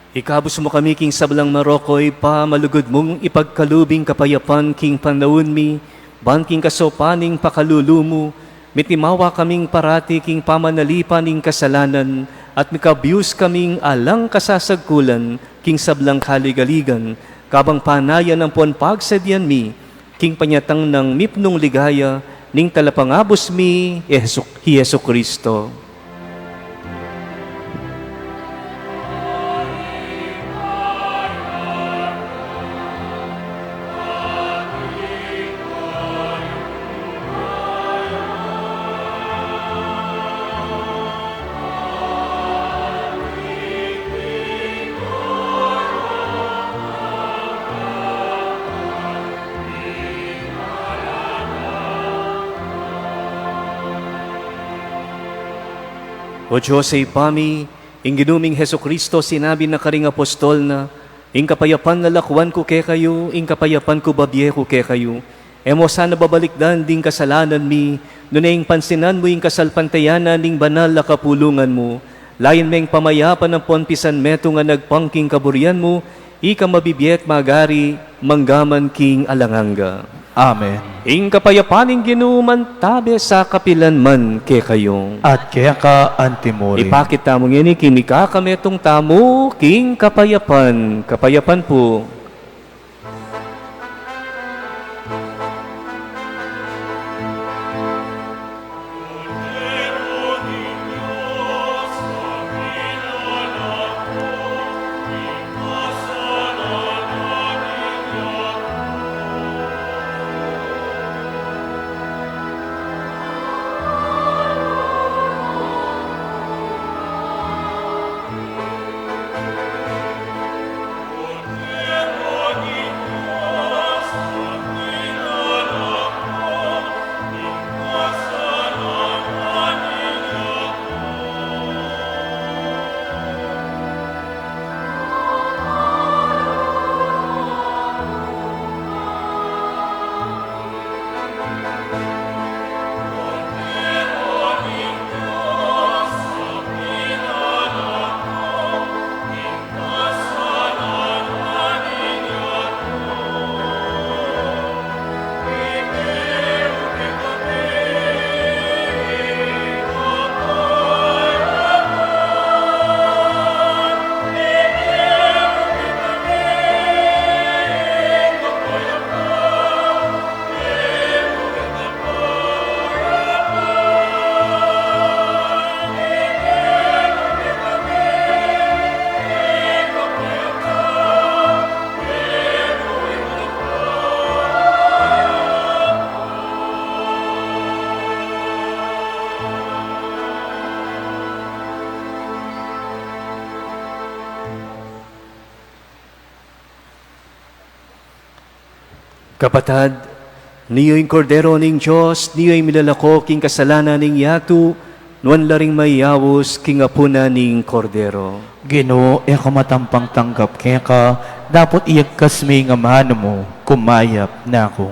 Ikabus mu kami king sablang marok, o Ibpa, malugud mung ipagkalub ing kapayapan king panaun mi, ban king kasaupan ning pakalulu mu, mitimawa kaming parati king pamanalipan ning kasalanan, at mikabus kaming alang kasasagkulan king sablang kaligaligan, kabang panayan ampon pagsadyan mi king panyatang nang mipnung ligaya ning Talapangabus mi, Jesu-, hi Jesucristo. O Dios, Ibpa mi, ing Ginu ming Jesucristo, sinabi na karing apostol na, "Ing kapayapan lalakwan ku kekayu, ing kapayapan ku babie ku kekayu." E mu sana babalikdan ding kasalanan mi, nune ing pansinan mu ing kasalpantayanan ning banal a kapulungan mu. Layan meng pamayapan ampon pisanmetung a agpang king kaburian mu, ika mabibie at magari, mangga man king alang angga. Amen. Ing kapayapan ning Ginu mantabe sa kapilan man kekayu. At keka antimurin. Ipakit tamu ngeni king mikakametung tamu king kapayapan. Kapayapan pu. Kapatad, niyu ing Kordero ning Dios, niyu ing milalako king kasalanan ning yatu, nuan la ring mayaus king apunan ning Kordero. Ginu, e ku matampang tanggap keka, dapot iyagkas me ing amanu mu, kumayap na ku.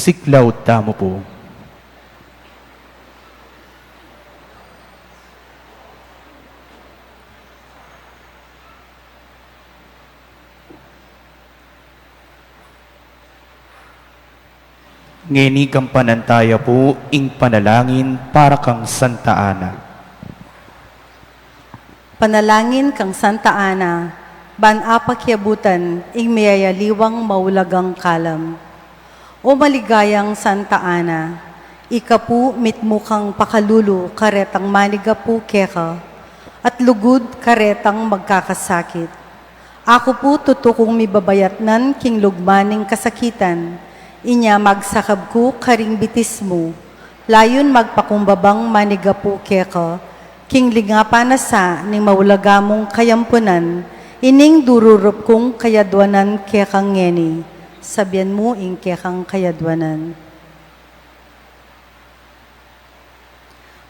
Siklaud tamu pu. Ngeni kampanantaya pu ing panalangin para kang Santa Ana. Panalangin kang Santa Ana, ban apakiabutan ing miyayaliwang maulagang kalam. O maligayang Santa Ana, ika pu mitmu kang pakalulu karetang manigapu keka, at lugud karetang magkakasakit. Aku pu tutu kung mibabayatnan king lugma ning kasakitan, inya magsakab ku karing bitis mu, layun magpakumbabang manigapu keka, king lingapan na sa ning maulaga mung kayampunan, ining dururup kung kayadwanan keka ngeni, sabian mu ing kekang kayadwanan.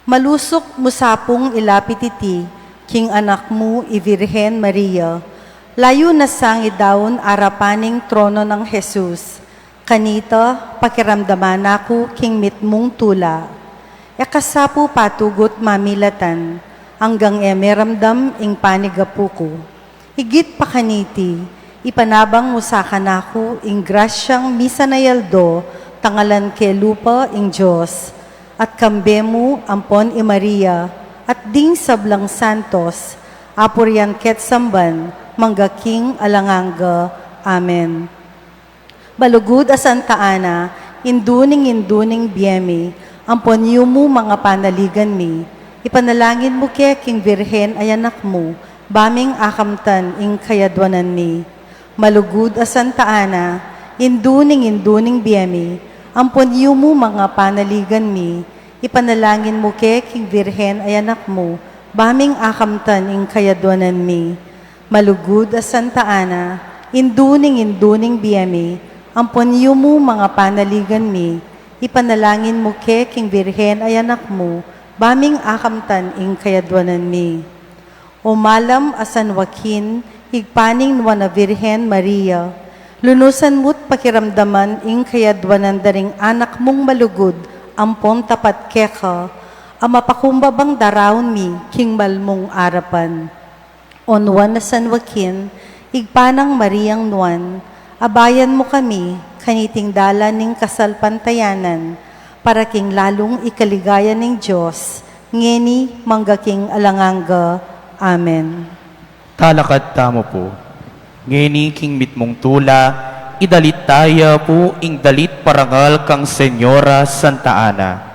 Malusuk mu sa pung ilapit iti king anak mu i Virgen Maria, layun na sang idaun arapan ning trono nang Jesus, kanita pakiramdaman na ku king mitmung tula. E ka sa pu patugut mamilatan, anggang e me ramdam ing panigapu ku. Igit pa kaniti, ipanabang mu sa kanaku ing grasyang misan a aldo tangalan ke lupa ing Dios, at kambe mu ampon i Maria, at ding sablang santos, apurian ke't samban, mangga king alang angga. Amen. Malugud a Santa Ana, indu ning indu ning bie mi, ampon yumu manga panaligan mi, ipanalangin mu ke king Virgen a anak mu, ba ming akamtan ing kayadwanan mi. Malugud a Santa Ana, indu ning indu ning bie mi, ampon yumu manga panaligan mi, ipanalangin mu ke king Virgen a anak mu, ba ming akamtan ing kayadwanan mi. Malugud a Santa Ana, indu ning indu ning bie mi, ampon yumu manga panaligan mi, ipanalangin mu ke king Virgen a anak mu, ba ming akamtan ing kayadwanan mi. O malam a San Joaquin, igpa ning Nuan a Virgen Maria, lunusan mu't pakiramdaman ing kayadwanan da ring anak mung malugud ampon tapat keka, a mapakumbabang daraun mi king mal mung arapan. O Nuan a San Joaquin, igpa nang Mariang Nuan, abayan mu kami kaniting dalan ning kasalpantayanan, para king lalung ikaligaya ning Dios, ngeni mangga king alang angga. Amen. Talakad tamu pu. Ngeni king mitmung tula, idalit taya pu ing dalit parangal kang Senyora Santa Ana.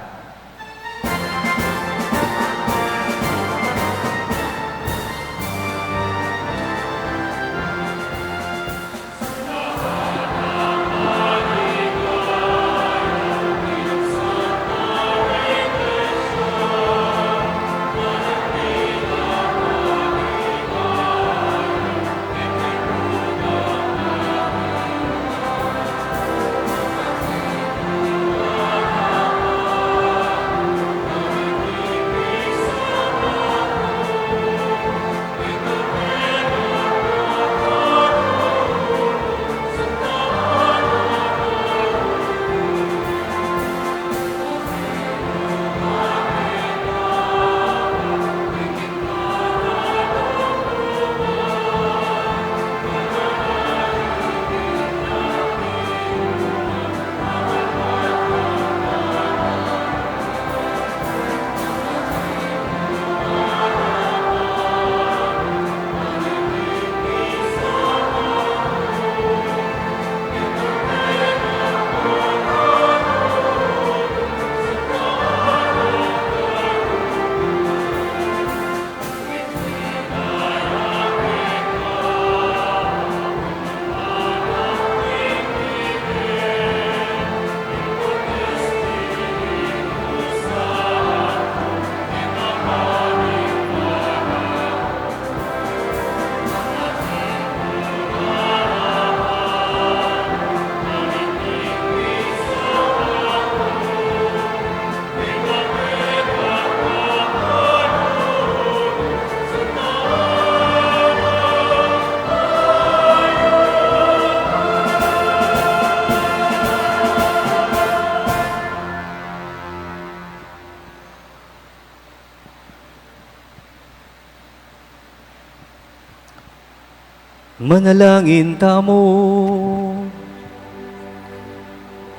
Manalangin tamu.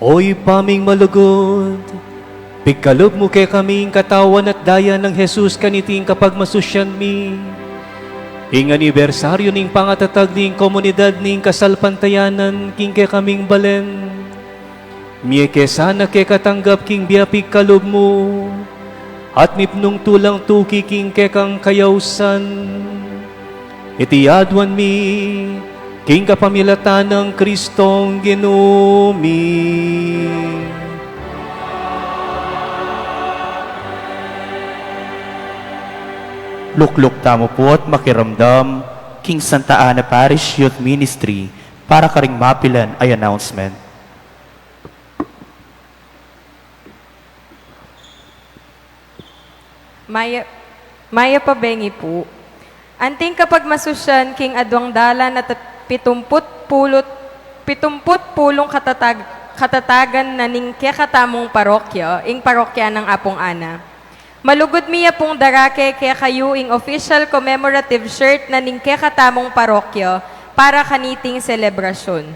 O Ibpa ming malugud, pikalub mu kekami ing katawan at daya nang Jesus kaniting kapagmasusyan mi, ing anibersaryu ning pangatatag ning komunidad ning kasalpantayanan king kekaming balen. Mie ke sana kekatanggap king bie a pikalub mu, at mipnung tulang tuki king kekang kayausan. Iti aduan mi king kapamilatan nang Kristong Ginu mi. Lukluk tamu pu at makiramdam king Santa Ana Parish Youth Ministry para karing mapilan a announcement. Maya, mayap a bengi pu. Anting kapagmasusyan king aduang dalan at pitumput pulu't, pitumput pulung katatag-, katatagan na ning kekatamung parokya, ing parokya nang Apung Ana. Malugud mi ya pung darake kekayu ing official commemorative shirt na ning kekatamung parokya para kaniting selebrasyun.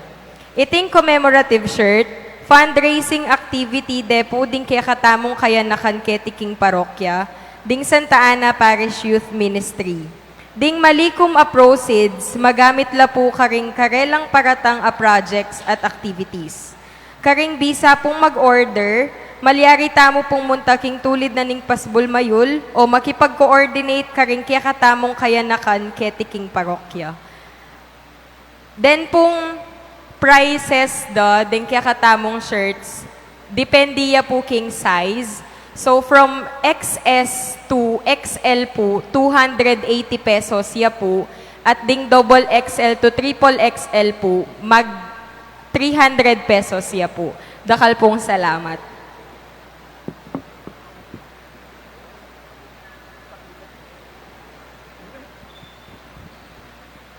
Iting commemorative shirt, fundraising activity de pu ding kekatamung kayanakan keti king parokya, ding Santa Ana Parish Youth Ministry. Ding malikum a proceeds, magamit la pu karing karelang paratang a projects at activities. Karing bisa pung mag-order, malyari tamu pung munta king tulid na ning pasbul mayul o makipag-coordinate karing kekatamung kayanakan keti king parokya. Den pung prices da, den kekatamung shirts, depende ya pu king size. So, from X S to X L pu, two hundred eighty pesos ya pu, at ding double X L to triple X L pu, mag three hundred pesos ya pu. Dakal pung salamat.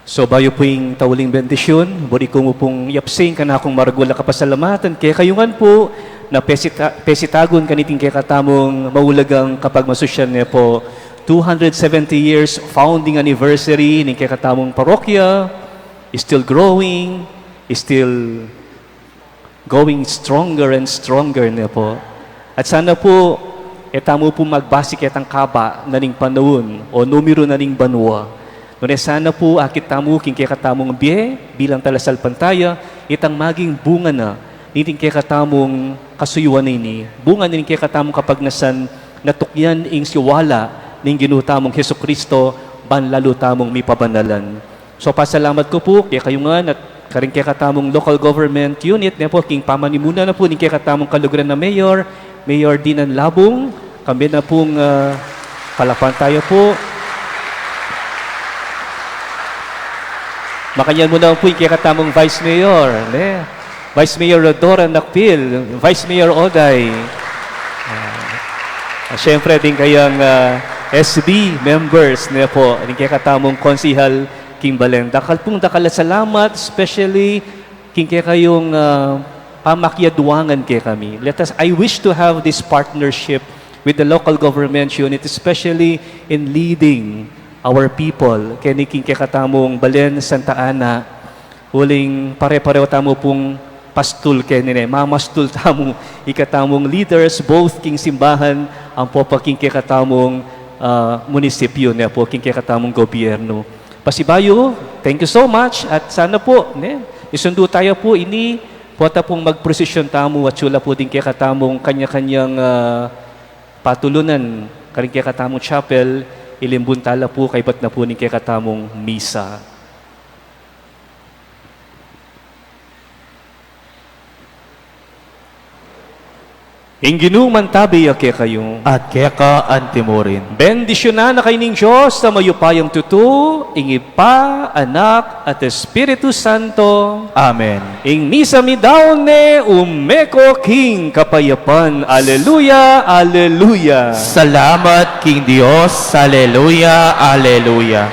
So, bayu pu ing tauling bendisyun, buri ku mu pung yapsing kanakung maragul a kapasalamatan kekayu ngan pu na pesita-, pesitagun kaniting kekatamung maulagang kapagmasusyan ne pu, two hundred seventy years founding anniversary ning kekatamung parokya, is still growing, is still going stronger and stronger ne pu. At sana pu, e tamu pu magbasi ketang kaba na ning panaun o numeru na ning banua. Nune sana pu, akit tamu king kekatamung bie bilang talasalpantaya, itang maging bunga na niting kekatamung kasuyuan ini, bunga niting kekatamung kapagnasan na tukyan ing siwala ning Ginu tamung Jesucristo, ban lalu tamung mipabanalan. So, pasalamat ku pu kekayu ngan at karing kekatamung local government unit ne pu, king pamanimuna na pu ning kekatamung kaluguran a mayor, Mayor Dinan Labung, kambe na pung, ah, palapan taya pu. Makanyan mu na pu ing kekatamung vice mayor, ne? Vice Mayor Rhodora Nakpil, Vice Mayor Oday. Ah, siyempre, ding kayang, ah, S B members, ne pu, ding kekatamung konsihal king balen. Dakal pung dakal a salamat, especially king kekayung, ah, pamakiadwangan kekami. Let us, I wish to have this partnership with the local government unit, especially in leading our people keni king kekatamung balen Santa Ana. Uling pare-pareho tamu pung pastul keni ne, mamastul tamu, ikatamung leaders, both king simbahan ampo pa king kekatamung, ah, munisipyu, ne pu, king kekatamung gobyernu. Pasibayu, thank you so much, at sana pu, ne, isundu taya pu ini, pota pung magprosesyon tamu, at sula pu ding kekatamung kanya-kanyang, ah, patulunan, karing kekatamung chapel, ilimbun tala pu, kaybat na pu ning kekatamung misa. Ing Ginu mantabi ya kekayu. At keka antimurin. Bendisyunan na kayu ning Dios a mayupayang tutu, ing Ibpa, Anak, at Espiritu Santo. Amen. Ing misa mi daun ne, ume ko king kapayapan. Aleluya, aleluya. Salamat king Dios. Aleluya, aleluya.